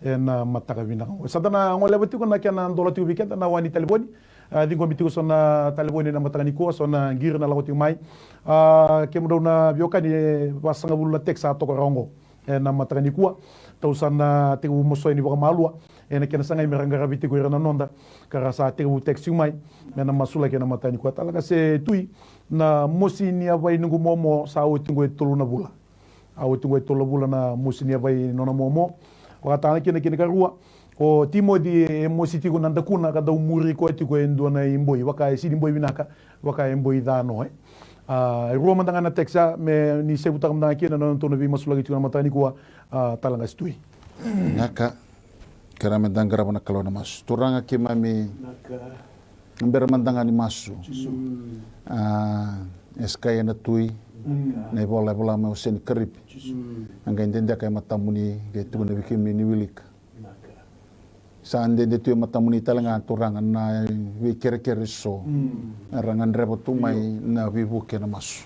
ena mataka vinaka oqo. Sa da na goleva tiko na kena dola tiko vei keda na wa ni talevoni. A, ciqomi tiko so na talevoni ena mataka nikua, so na qiri na lako tiko mai. A, kemudrau na veiwekani, e vasagavulu na text sa toka rawa oqo ena mataka nikua. Tou sa na tekivu mosoi ni vakamalua ena kena sagai me ra qaravi tiko ira na noda, ka ra sa tekivu text tiko mai me na masulaki ena mataka nikua. Talaqase Tui, na mosi ni yavai noqu momo sa oti oqo e tolu na vula. A oti oqo e tolu na vula na mosi ni yavai nona momo. Vaka tale ga kina, kena ikarua, o Timoci e mosi tiko na dakuna ka dau muri koya tiko e dua na iboi, vaka e sega ni boi vinaka, vaka e boi ca no, e. A, e rua mada ga na text ya, me ni sevutaka mada ga kina na nodatou na veimasulaki tiko na mataka nikua, a, Talaqase Tui. Vinaka. Kerea meda qarava na Kalou ena masu. Turaga keimami, bera mada ga ni masu. A, e sky ena Tui na ivola e vola mai o Seni Karipi. A qai dedeka e matamuni, qai tukuna vei kemuni ni wilika. Sa dede tu e matamuni tale ga, Turaga, na veikerekere eso era gadreva tu mai na veivuke ena masu.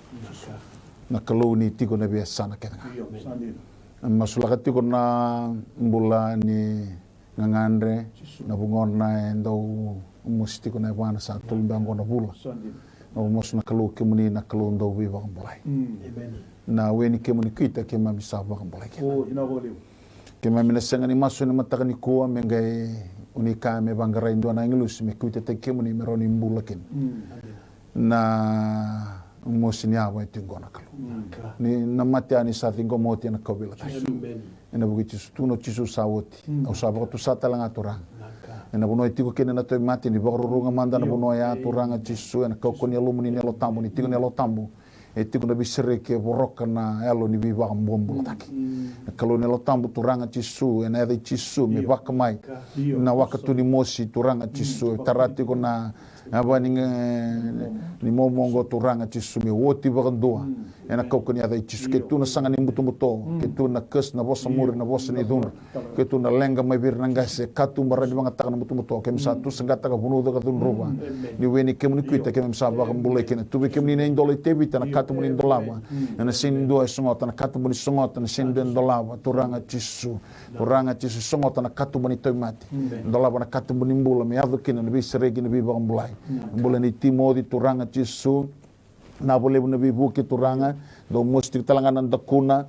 Na Kalou ni tiko ena veiyasana kece ga. Masulaka tiko na bula ni gagadre, na vugona e dau mosi tiko na yavana, sa tolu beka oqo na vula. Au masu na Kalou, kemuni na Kalou dau veivakabulai. Na we ni kemuni kuita keimami sa vakabulai kina. Keimami na sega ni masu ena mataka nikua me qai o ni kaya me vaqarai dua na agilosi me kuitataki kemuni me rawa ni bula kina na mosi ni yava e tiko oqo na Kalou. Ni na mate yani sa ciqoma oti ena kauveilatai. Ena vuku i Jisu, tukuna o Jisu sa oti. Au sa vakatusa tale ga, Turaga. Ena vanua e tiko kina na tauvimate, ni vakaruruga mada na vanua ya, Turaga Jisu, ena kaukauwa ni Yalomuni na Yalo Tabu, ni tiko na Yalo Tabu. E tiko na veisereki e voroka na yalo ni veivakabobulataki. Na Kalou ni Yalo Tabu, Turaga Jisu, ena yaca i Jisu, me vaka mai na waka tu ni mosi, Turaga Jisu, e tara tiko na yava ni, ni momo oqo, Turaga Jisu, me oti vakadua. Ena kaukauwa ni yaca i Jisu, ke tu na saga ni butobuto, ke tu na curse, na vosa muri, na vosa ni cudru, ke tu na leqa mai vei ira na qase, katuba, rawa ni vagataka na butobuto, keimami sa tusaqataka, vunuca ka cudruva. Ni we ni kemuni kuita keimami sa vakabulai kina. Tu vei kemuni na idola i Tevita, na katuba ni dolava. Ena sega ni dua e sogota, na katuba ni sogota, na sega ni dua e dolava, Turaga Jisu. Turaga Jisu, sogota na katuba ni tauvimate. Dolava na katuba ni bula, me yaco kina na veisereki, na veivakabulai. Bula nei Timoci, Turaga Jisu. Nava levu na veivuke, Turaga. Dau mosi tiko tale ga na dakuna.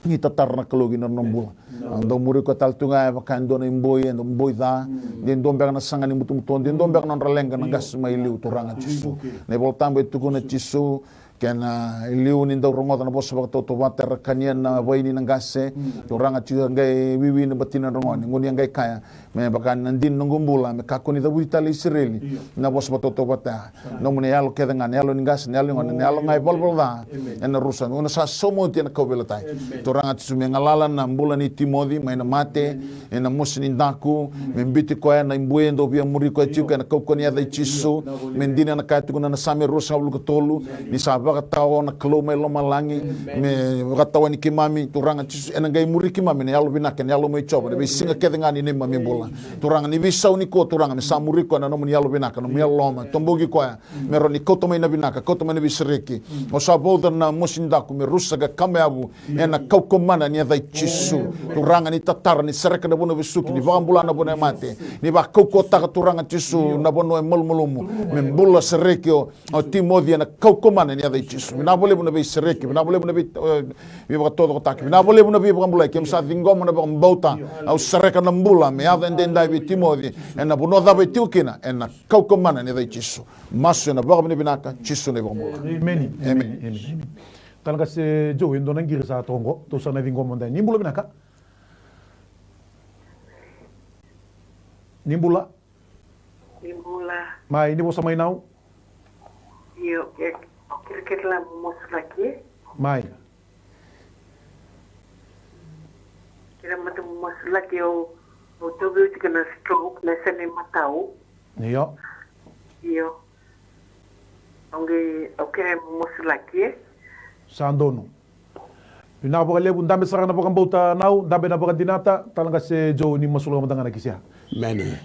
Ni tatara na Kalou ki na nona bula. A dau muri koya tale tu ga e vaka e dua na iboi, e dua boi ca. De dua beka na saga ni butobuto, de dua beka na nodra leqa na qase mai liu, Turaga Jisu. Na iVola Tabu e tukuna, Jisu, Kena iliu ni dau rogoca na vosa vakatautauvata, era kania na vaini na qase. Turaga, Jisu, e qai wiwi na batina na ragone, gunu e qai kaya, me vaka na dina noqu bula, me kakua ni cavuti tale Isireli. Na vosa vakatautauvata ya. Nomuni yalo kece ga, na yalo ni qase, na yalo ni gone, na yalo ga e valavala ca. Ena rusa, o na sa sauma oti ena kauveilatai. Turaga Jisu, me galala na bula nei Timoci mai na mate, ena mosi ni daku, me biuti koya na ibue e dau via muri koya tiko, ena kaukauwa ni yaca i Jisu. Me dina na ka e tukuna na Same ruasagavulu ka tolu, ni sa vakatawa na Kalou mai lomalagi, me vakatawani keimami, Turaga Jisu, ena qai muri keimami na yalo vinaka, na yalo mai Jiova, na veisiga kece ga ni neimami bula. Turaga, ni veisau nikua, Turaga, me sa muri koya na nomuni yalo vinaka, na nomuni yalo loma, toboki koya, me rawa ni kauta mai na vinaka, kauta mai na veisereki. O sa vauca na mosi ni daku me rusa ka kama yavu, ena kaukauwa mana ni yaca i Jisu. Turaga, ni tatara, ni sereka na vanua vesuki, ni vakabula na vanua e mate, ni vakaukauwataka, Turaga Jisu, na vanua e malumalumu, me bula sereki o, o Timoci ena kaukauwa mana ni yaca i Jisu. Vinaka vakalevu na veisereki, vinaka vakalevu na vei, e, veivakataucokotaki, vinaka vakalevu na veivakabulai. Keimami sa ciqoma na vakabauta, au sereka na bula me yaco edaidai vei Timoci, ena vanua cava e tiko kina, ena kaukauwa mana ni yaca i Jisu. Masu ena vakavinavinaka Jisu na iVakabula. Emeni. Emeni. Emeni. Emeni. Tala qase Joe, e dua na qiri sa toqo, tou sa na ciqoma mada. Ni bula vinaka. Ni bula. Ni bula. Mai, ni vosa mai nau. Io, ke, kerekere la mo masulaki. Mai. Kere mata mo masulaki, au, au tauvi oti kina stroke, na sene matau. Io. Io. Au qai, au kere mo masulaki, e. Sa donu. Vinaka vakalevu, dabe sara na vakabauta nau, dabe na vakadinata, tala qase Joe, ni masulaka mada ga na kisi ya. Emeni.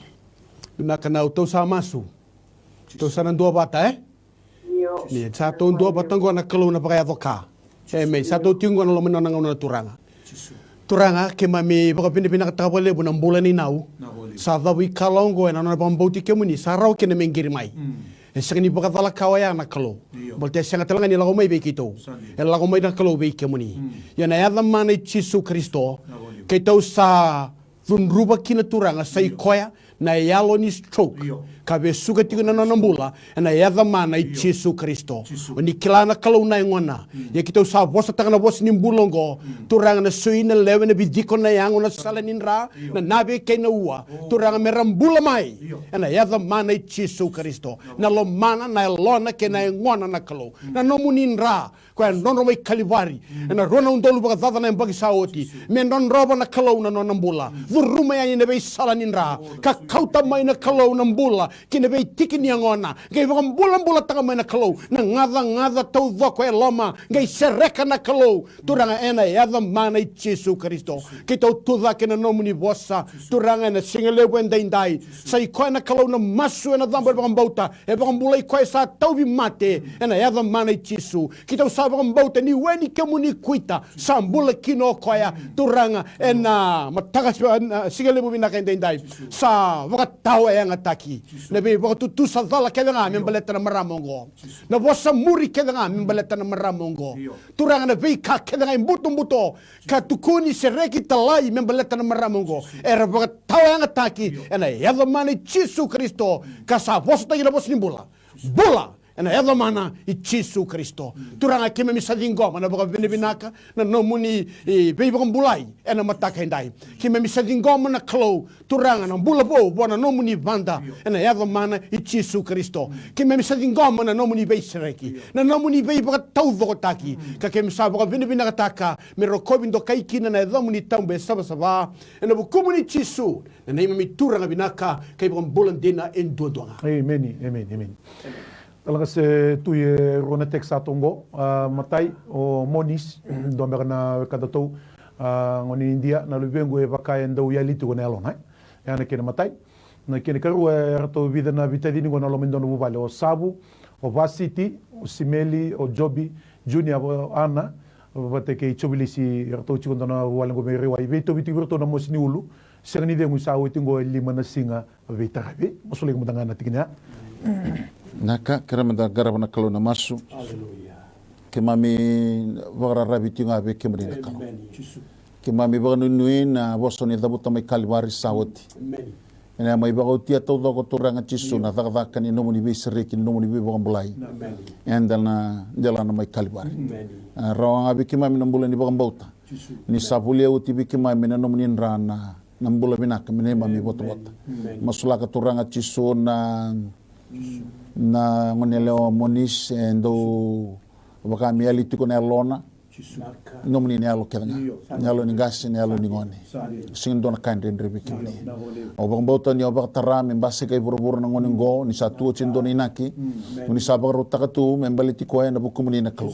Vinaka nau, tou sa masu. Tou sa na duavata, e? Io. Ni sa tou duavata oqo na Kalou na vakayaco ka. Emeni. Sa tou tiko oqo na loma ni nona gauna na Turaga. Turaga, keimami vakavinavinakataka vakalevu na bula nei nau. Sa cavu ikalawa oqo ena nona vakabauti kemuni, sa rawa kina me qiri mai. E sega ni vakacalaka oya na Kalou. Baleta e sega tale ga ni lako mai vei keitou. E lako mai na Kalou vei kemuni. Ia na yaca mana i Jisu Karisito, keitou sa cudruva kina, Turaga, sa i koya na yalo ni stroke ka vesuka tiko na nona bula, ena yaca mana i Jisu Karisito. O ni kila na Kalou na yagona. Ia keitou sa vosataka na vosa ni bula oqo, Turaga, na sui, na lewe, na viciko, na yago, na sala ni dra, na nave kei na ua, Turaga, me ra bula mai, ena yaca mana i Jisu Karisito. Na lomana, na yalona kei na yagona na Kalou, na nomuni dra koya e drodro mai Kalivari ena rua na udolu vakacaca na yabaki sa oti, me drodrova na Kalou na nona bula. Curuma yani na veisala ni dra ka kauta mai na Kalou na bula ki na veitiki ni yagona. Qai vakabulabulataka mai na Kalou na gacagaca taucoko e loma. Qai sereka na Kalou, Turaga, ena yaca mana i Jisu Karisito. Keitou tucake na nomuni vosa, Turaga, ena siga levu edaidai. Sa i koya na Kalou na masu ena cabo e vakabauta, e vakabulai koya sa tauvi mate, ena yaca mana i Jisu. Keitou sa vakabauta ni we ni kemuni kuita sa bula kina o koya, Turaga, ena mataka, ena siga levu vinaka edaidai. Sa vakatawayagataki na veivakatutusa cala kece ga me baleta na marama oqo, na vosa muri kece ga me baleta na marama oqo, Turaga, na veika kece ga e butobuto ka tukuni, sereki, talai me baleta na marama oqo, era vakatawayagataki ena yaca mana i Jisu Karisito, ka sa vosataki na vosa ni bula. Bula ena yaca mana i Jisu Karisito. Turaga, keimami sa ciqoma na vakavinavinaka, na nomuni, e, veivakabulai ena mataka edai. Keimami sa ciqoma na Kalou, Turaga, na bula vou vua na nomuni vada, ena yaca mana i Jisu Karisito. Keimami sa ciqoma na nomuni veisereki, na nomuni veivakataucokotaki, ka keimami sa vakavinavinakataka me rokovi dokai kina na yacamuni tabu e savasava, ena vukumuni Jisu, na neimami Turaga vinaka ka iVakabula dina e duadua ga. Emeni, emeni, emeni. Tala qase Tui, e rua na text sa tu oqo. A, matai, o Monis, dua beka na wekadatou, a, gone ni Idia, na luvequ e vaka e dau yali tiko na yalona, e? Ya na kena matai. Na kena karua, e ratou vica na veitacini qo na loma ni dua na vuvale, o Savu, o Vasiti, o Simeli, o Jobi, Junia, o Ana, vata kei Jovilisi, e ratou tiko dua na vuvale qo mai Rewai. Veitauvi tiko vei ratou na mosi ni ulu. Sega ni cegu, sa oti qo e lima na siga veitaravi. Masulaki mada ga na tikina ya. Na ka, kerea meda qarava na Kalou na masu. Aleluya. Keimami vakararavi tiko ga vei kemuni na Kalou. Emeni. Jisu. Keimami vakanuinui na vosa ni cavuta mai Kalivari sa oti. Emeni. Ena mai vakaotia taucoko Turaga Jisu na cakacaka ni nomuni veisereki, ni nomuni veivakabulai. Eda na delana mai Kalivari. E rawa ga vei keimami na bula ni vakabauta ni sa volia oti vei keimami na nomuni dra na, na bula vinaka me neimami votavota. Masulaka Turaga Jisu na, na gone yalewa Monis e dau vaka me yali tiko na yalona. Nomuni na yalo kece ga. Na yalo ni qase, na yalo ni gone. Sega ni dua na ka e dredre vei kemuni. Au vakabauta ni o vakatara me basika i vuravura na gone oqo, ni sa tu oti e dua na inaki. Ni sa vakarautaka tu me baleti koya ena vukumuni na Kalou.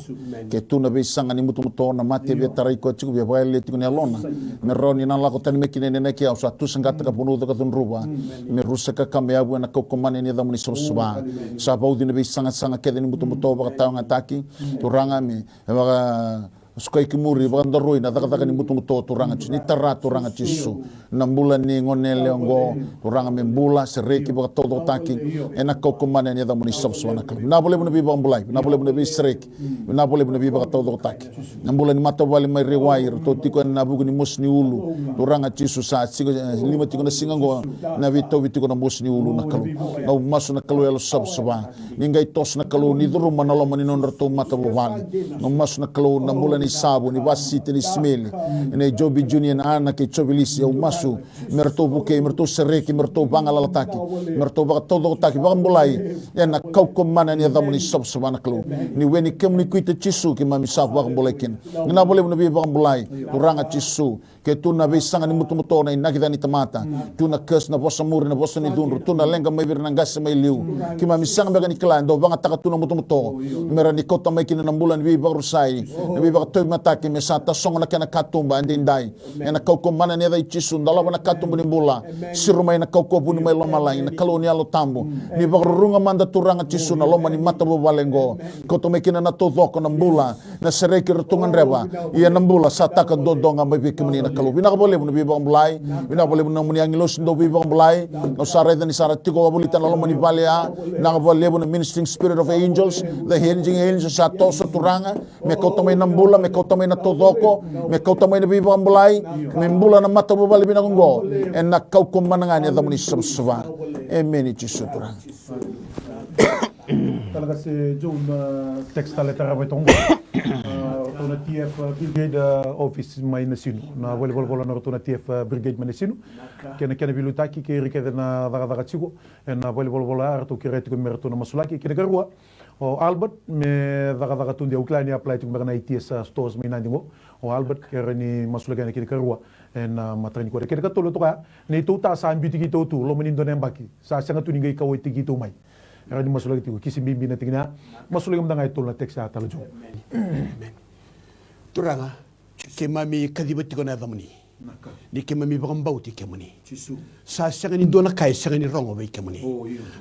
Ke tu na veisaga ni butobuto, na mate e via tarai koya tiko, via vakayali tiko na yalona. Me rawa ni na lako tani mai kina ena inaki, au sa tu saqata ka vanua ca ka cudruva. Me rusa ka ka me yavu ena kaukamana ni yacamuni savasava. Sa vauci na veisaqasaqa kece ni butobuto vakatawayagataki. Turaga me E vaka sukai ki muri, vakadaroi na cakacaka ni butobuto Turaga Jisu. Ni tara Turaga Jisu na bula ni gone yalewa oqo, Turaga me bula, sereki, vakataucokotaki ena kaukamana ni yacamuni savasava na Kalou. Vinaka vakalevu na veivakabulai, vinaka vakalevu na veisereki, vinaka vakalevu na veivakataucokotaki. Na bula ni matavuvale mai Rewai, ratou tiko ena vuku ni mosi ni ulu. Turaga Jisu sa siga, e, lima tiko na siga oqo, na veitauvi tiko na mosi ni ulu na Kalou. Au masu na Kalou yalo savasava. Ni qai toso na Kalou ni curuma na loma ni nodratou matavuvale. Au masu na Kalou na bula ni Savu, ni Vasiti, ni Simeli, nei Jobi Junior, na Ana kei Jovilisi. Au masu me ratou vukei, me ratou sereki, me ratou vagalalataki, me ratou vakataucokotaki, vakabulai ena kaukamana ni yacamuni savasava na Kalou. Ni we ni kemuni kuita Jisu keimami sa vakabulai kina. Vinaka vakalevu na veivakabulai Turaga Jisu. Ke tu na veisaga ni butobuto, na inaki ca ni tamata, tu na curse, na vosa muri, na vosa ni cudru, tu na leqa mai vei ira na qase mai liu. Keimami sega beka ni kila, e dau vagataka tu na butobuto me rawa ni kauta mai kina na bula ni veivakarusai, na veivakatauvimataki, me sa tasogo na kena katuba edaidai. Ena kaukamana ni yaca i Jisu, dolava na katuba ni bula. Siro mai na kaukauwa vuni mai lomalagi, na Kalou ni Yalo Tabu. Ni vakaruruga mada Turaga Jisu na loma ni matavuvale oqo. Kauta mai kina na taucoko, na bula, na sereki eratou gadreva. Ia na bula sa taka duadua ga mai vei kemuni na Kalou. Vinaka vakalevu na veivakabulai. Vinaka vakalevu na nomuni agilosi dau veivakabulai. Au sa raica ni sa ra tiko wavolita na loma ni vale ya. Vinaka vakalevu na ministering spirit of angels, the healing angels sa toso Turaga. Me kauta mai na bula, me kauta mai na taucoko, me kauta mai na veivakabulai, me bula na matavuvale vinaka oqo. Ena kaukamana ga ni yacamuni savasava. Emeni Jisu Turaga. Tale ga se Joe na text tale tarava e toka oqo. A, ratou na T F, a, Brigade, a, office mai Nasinu. Na valenivolavola na ratou na T F, a, Brigade mai Nasinu. Kei na kena veiliutaki kei ira kece na cakacaka tiko ena valenivolavola, a, ratou kerea tiko me ratou na masulaki. Kei na karua, o Albert me cakacaka tu de, au kila ni apply tiko beka na I T S, a, stores mai Nadi oqo. O Albert, kerea ni masulaki yani kei na karua ena mataka nikua. Kei na katolu toka ya, neitou ta sa biuti keitou tu loma ni dua na yabaki. Sa sega tu ni qai kauwaitaki keitou mai. Era ni masulaki tiko, kisi bibi na tikina. Masulaki mada ga e tolu na text ya tale Joe. Turaga, keimami kaciva tiko na yacamuni. Ni keimami vakabauti kemuni. Sa sega ni dua na ka e sega ni rogo vei kemuni.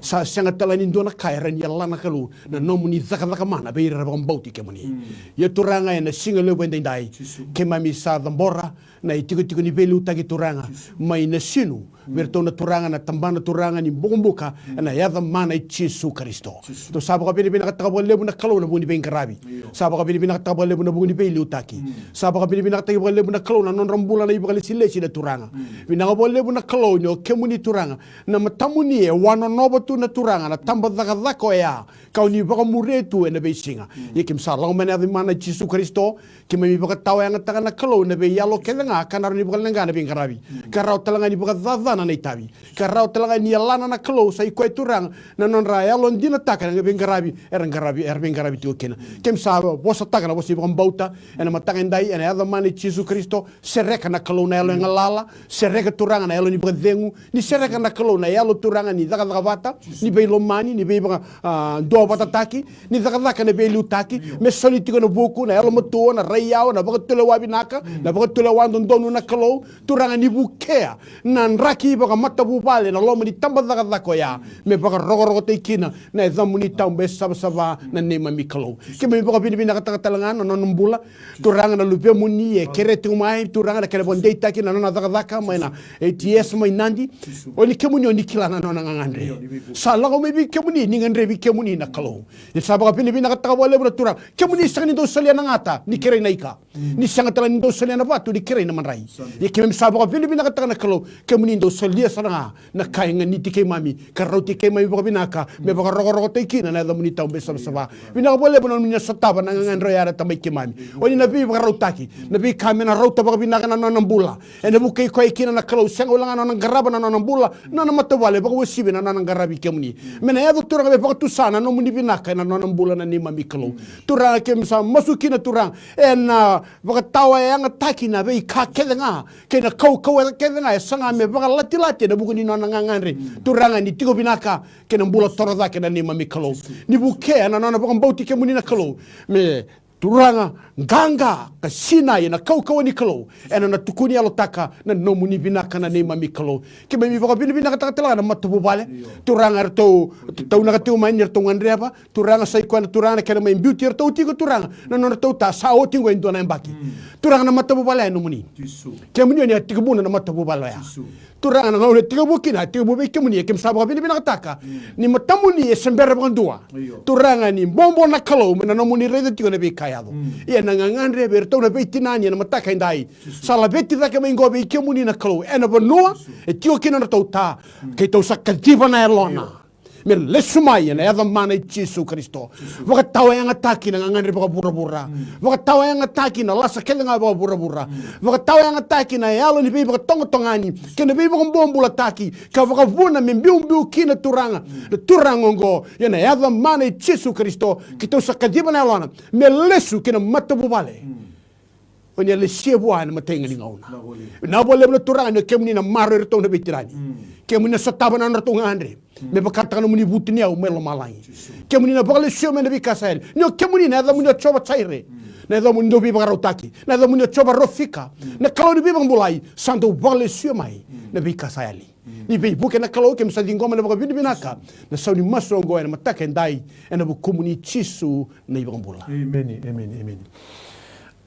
Sa sega tale ni dua na ka e rawa ni yalana Kalou na nomuni cakacaka mana vei ira era vakabauti kemuni. Ia Turaga, ena siga levu edaidai, keimami sa cabora na itikotiko ni veiliutaki Turaga mai Nasinu. Vei iratou na Turaga na tabana Turaga ni bokobuka ena yaca mana i Jisu Karisito. Tou sa vakavinavinakataka vakalevu na Kalou na vuku ni veiqaravi. Sa vakavinavinakataka vakalevu na vuku ni veiliutaki. Sa vakavinavinakataki vakalevu na Kalou na nodra bula na ivakalesilesi na Turaga. Vinaka vakalevu na Kalou ni o kemuni Turaga na matamuni e wanonova tu na Turaga na tabacakacaka oya. Kau ni vakamuria tu ena veisiga. Ia keimami sa lako mai na yaca mana i Jisu Karisito. Keimami vakatawayagataka na Kalou na veiyalo kece ga ka na rawa ni vakaleqa na veiqaravi. Ka rawa tale ga ni vakacacana na itavi. Ka rawa tale ga ni yalana na Kalou sa i koya Turaga na nodra yalodinataka na veiqaravi era qaravi, era veiqaravi tiko kina. Keimami sa vosataka na vosa ni vakabauta ena mataka edai ena yaca mana i Jisu Karisito. Sereka na Kalou na yalo e galala. Sereka Turaga na yalo ni vakacegu. Ni sereka na Kalou na yalo Turaga ni cakacaka vata, ni veilomani, ni veivaka, a, duavatataki, ni cakacaka na veiliutaki, me soli tiko na vuku, na yalomatua, na raiyawa, na vakatulewa vinaka, na vakatulewa dodonu na Kalou, Turaga ni vukea na draki vakamatavuvale na loma ni tabacakacaka oya, me vakarokorokotaki kina na yacamuni tabu e savasava na neimami Kalou. Keimami vakavinavinakataka tale ga na nona bula, Turaga na luvemuni e kerea tiko mai, Turaga na kena vakadeitaki na nona cakacaka mai na A T S mai Nadi. O ni kemuni o ni kila na nona gagadre. Sa lako mai vei kemuni, ni gadrevi kemuni na Kalou. Ia sa vakavinavinakataka vakalevu na Turaga. Kemuni sega ni dau solia na gata, ni kerei na ika. Ni sega tale ni dau solia na vatu, ni kerei na madrai. Ia keimami sa vakavinavinakataka na Kalou, kemuni dau solia sara ga na ka e ganiti keimami ka rauti keimami vakavinaka me vakarokorokotaki kina na yacamuni tabu e savasava. Vinaka vakalevu na nomuni na sotava na gagadre oya na Tamai keimami. O ni na veivakarautaki, na veika me na rauta vakavinaka na nona bula. Ena vukei koya kina na Kalou, sega wale ga na nona qarava na nona bula, na nona matavuvale, vakauasivi na nona qaravi kemuni. Me na yaco Turaga me vakatusa na nomuni vinaka ena nona bula na neimami Kalou. Turaga keimami sa masu kina Turaga, ena vakatawayagataki na veika kece ga kei na kaukauwa kece ga e saga me vakalatilati ena vuku ni nona gagadre. Turaga ni tiko vinaka kei na bula toro cake na neimami Kalou. Ni vukea na nona vakabauti kemuni na Kalou. Me Turaga, qaqa ka sinai ena kaukauwa ni Kalou, ena nona tukuni yalotaka na nomuni vinaka na neimami Kalou. Keimami vakavinavinakataka tale ga na matavuvale. Turaga, eratou taunaka tiko mai ni ratou gadreva. Turaga, sa i koya na Turaga na kena mai biuti iratou tiko Turaga na nodratou ta, sa oti oqo e dua na yabaki. Turaga, na matavuvale ya e nomuni. Kemuni o ni a tekivuna na matavuvale oya. Turaga, na gauna e tekivu kina, a tekivu vei kemuni, ia keimami sa vakavinavinakataka ni matamuni e se bera vakadua. Turaga, ni bobo na Kalou me na nomuni raica tiko na veika e yaco. Ia na gagadre vei iratou na veitinani ena mataka edai, sa laveti cake mai oqo vei kemuni na Kalou ena vanua e tiko kina nodratou ta. Keitou sa kaciva na yalona me lesu mai ena yaca mana i Jisu Karisito. Vakatawayagataki na gagadre vakavuravura. Vakatawayagataki na lasa kece ga vakavuravura. Vakatawayagataki na yalo ni veivakatogotogani kei na veivakabobulataki ka vakavuna me biubiu kina Turaga, na turaga oqo, ia na yaca mana i Jisu Karisito keitou sa kaciva na yalona me lesu ki na matavuvale o ni a lesia vua ena matai ga ni gauna. Vinaka vakalevu na Turaga ni o kemuni na maroroi iratou na veitinani. Kemuni na sotava na nodratou gagadre me vakataka nomuni vutuniyau mai lomalagi. Kemuni na vakalesuya mai na veika sa yali. Ni o kemuni na yacamuni o Jiova Jaire, na yacamuni dau veivakarautaki, na yacamuni o Jiova Rofika, na Kalou ni veivakabulai, sa dau vakalesuya mai na veika sa yali. Ni veivuke na Kalou, keimami sa ciqoma na vakavinavinaka na sau ni masu oqo ena mataka edai, ena vukumuni Jisu na iVakabula. Emeni, emeni, emeni.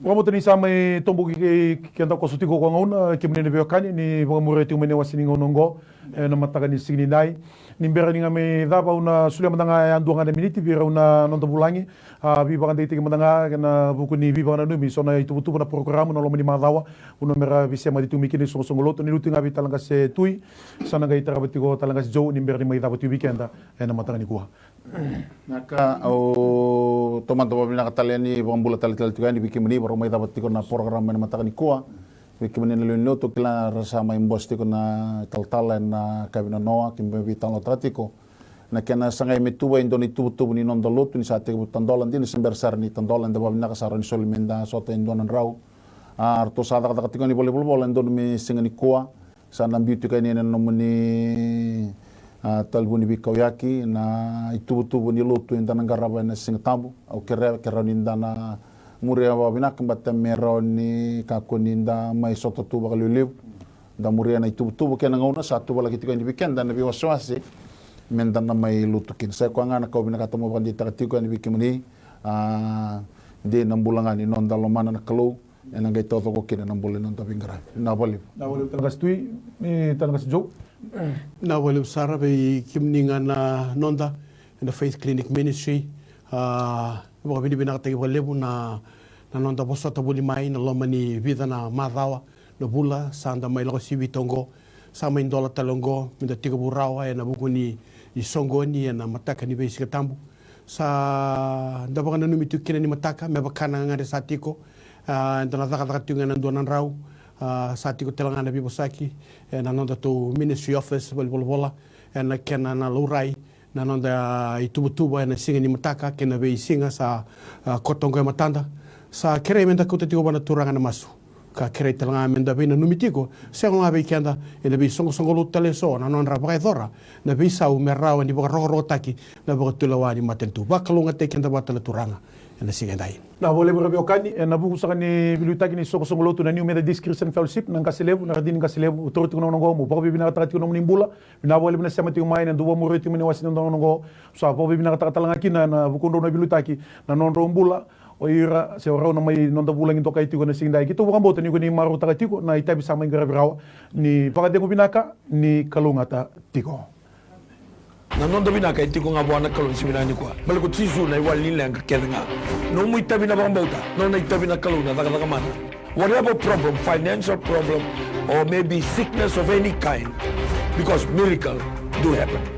Vakabauta ni sa mai toboki keda koso tiko ko gauna, kemuni na veiwekani, ni vakamuria tiko mai na iwase ni gauna oqo ena mataka ni siga nidai. Ni bera ni ga mai cava, au na solia mada ga e dua ga na miniti vei rau na noda vulagi. A veivakadeitaki mada ga ena vuku ni veivakananumi so na ituvatuva, na porokaramu na loma ni macawa. Au na mera veisemati tiko mai kina isoqosoqo lotu, ni lutu ga vei Talaqase Tui, sa na qai tarava tiko Talaqase Joe ni bera ni mai cava tiko vei keda ena mataka nikua. Na ka au taumada vakavinaka tale yani, vakabula tale tale tiko yani vei kemuni, varau mai cava tiko na porokaramu ena mataka nikua. Vei kemuni na lewe ni lotu, kila ra sa mai bose tiko na talatala ena yakavi nanoa, keimami veitalanoataka tiko na kena sagai me tuva e dua na ituvatuva ni noda lotu, ni sa tekivu tadola, dina se bera sara ni tadola, eda vakavinaka sa rawa ni soli meda sota e dua na drau. A ratou sa cakacaka tiko yani vale ni volavola e dua na me siga nikua. Sa na biu tiko yani ena nomuni a talevoni veikauyaki na ituvatuva ni lotu eda na qarava ena Siga Tabu. Au kerea ke rawa ni da na muria vakavinaka, baleta me rawa ni kakua ni da mai sota tu vakalevulevu. Da muria na ituvatuva kei na gauna sa tuvalaki tiko yani vei keda ena veiwasewase me da na mai lotu kina. Sa i koya ga na ka au vinakata meu vakadeitaka tiko yani vei kemuni. A dei na bula ga ni noda lomana na Kalou, ena qai taucoko kina na bula ni noda veiqaravi. Vinaka vakalevu. Vinaka vakalevu Talaqase Tui, ni Talaqase Joe. Vinaka vakalevu sara vei kemuni ga na noda ena Faith Clinic Ministry. A vakavinavinakataki vakalevu na, na noda vosota voli mai na loma ni vica na macawa, na vula sa da mai lako sivi toka oqo. Sa mai dola tale oqo meda tekivu rawa ena vuku ni isoqoni ena mataka ni veisiga tabu. Sa da vakananumi tiko kina ni mataka me vaka na gagadre sa tiko. A eda na cakacaka tiko ga ena dua na drau. A sa tiko tale ga na veivosaki ena nodatou ministry office, valenivolavola, ena kena na laurai na noda ituvatuva ena siga ni mataka kei na veisiga sa a koto oqo e matada. Sa kerei meda kauta tiko vua na Turaga na masu ka kerei tale ga meda veinanumi tiko, sega ga vei keda, ena veisoqosoqo lotu tale eso na nodra vakayacora na veisau me rawa ni vakarokorokotaki na vakatulewa ni matanitu. Vakalougatataki keda vata na Turaga ena siga edai. Vinaka vakalevu ra veiwekani, ena vuku saka ni veiliutaki ni soqosoqo lotu na New Methodist Christian Fellowship, na qase levu, na radini qase levu, au taura tiko na gauna oqo meu vakavinavinakataka tiko na nomuni bula. Vinaka vakalevu na sema tiko mai, na dou vakamuria tiko mai na iwase ni noda gauna oqo. Au sa vakavinavinakataka tale ga kina ena vuku ni nodrau veiliutaki na nodrau bula o ira se o rau na mai noda vulagi dokai tiko ena siga edai. Keitou vakabauta ni ko ni marautaka tiko na itavi sa mai qaravi rawa. Ni vakacegu vinaka, ni kalougata tiko. Na noda vinaka e tiko ga vua na Kalou ena siga vinaka nikua. Baleta ko Jisu na iwali ni leqa kece ga. Nomu itavi na vakabauta, nona itavi na Kalou na cakacaka mana. Whatever problem, financial problem, or maybe sickness of any kind, because miracle do happen.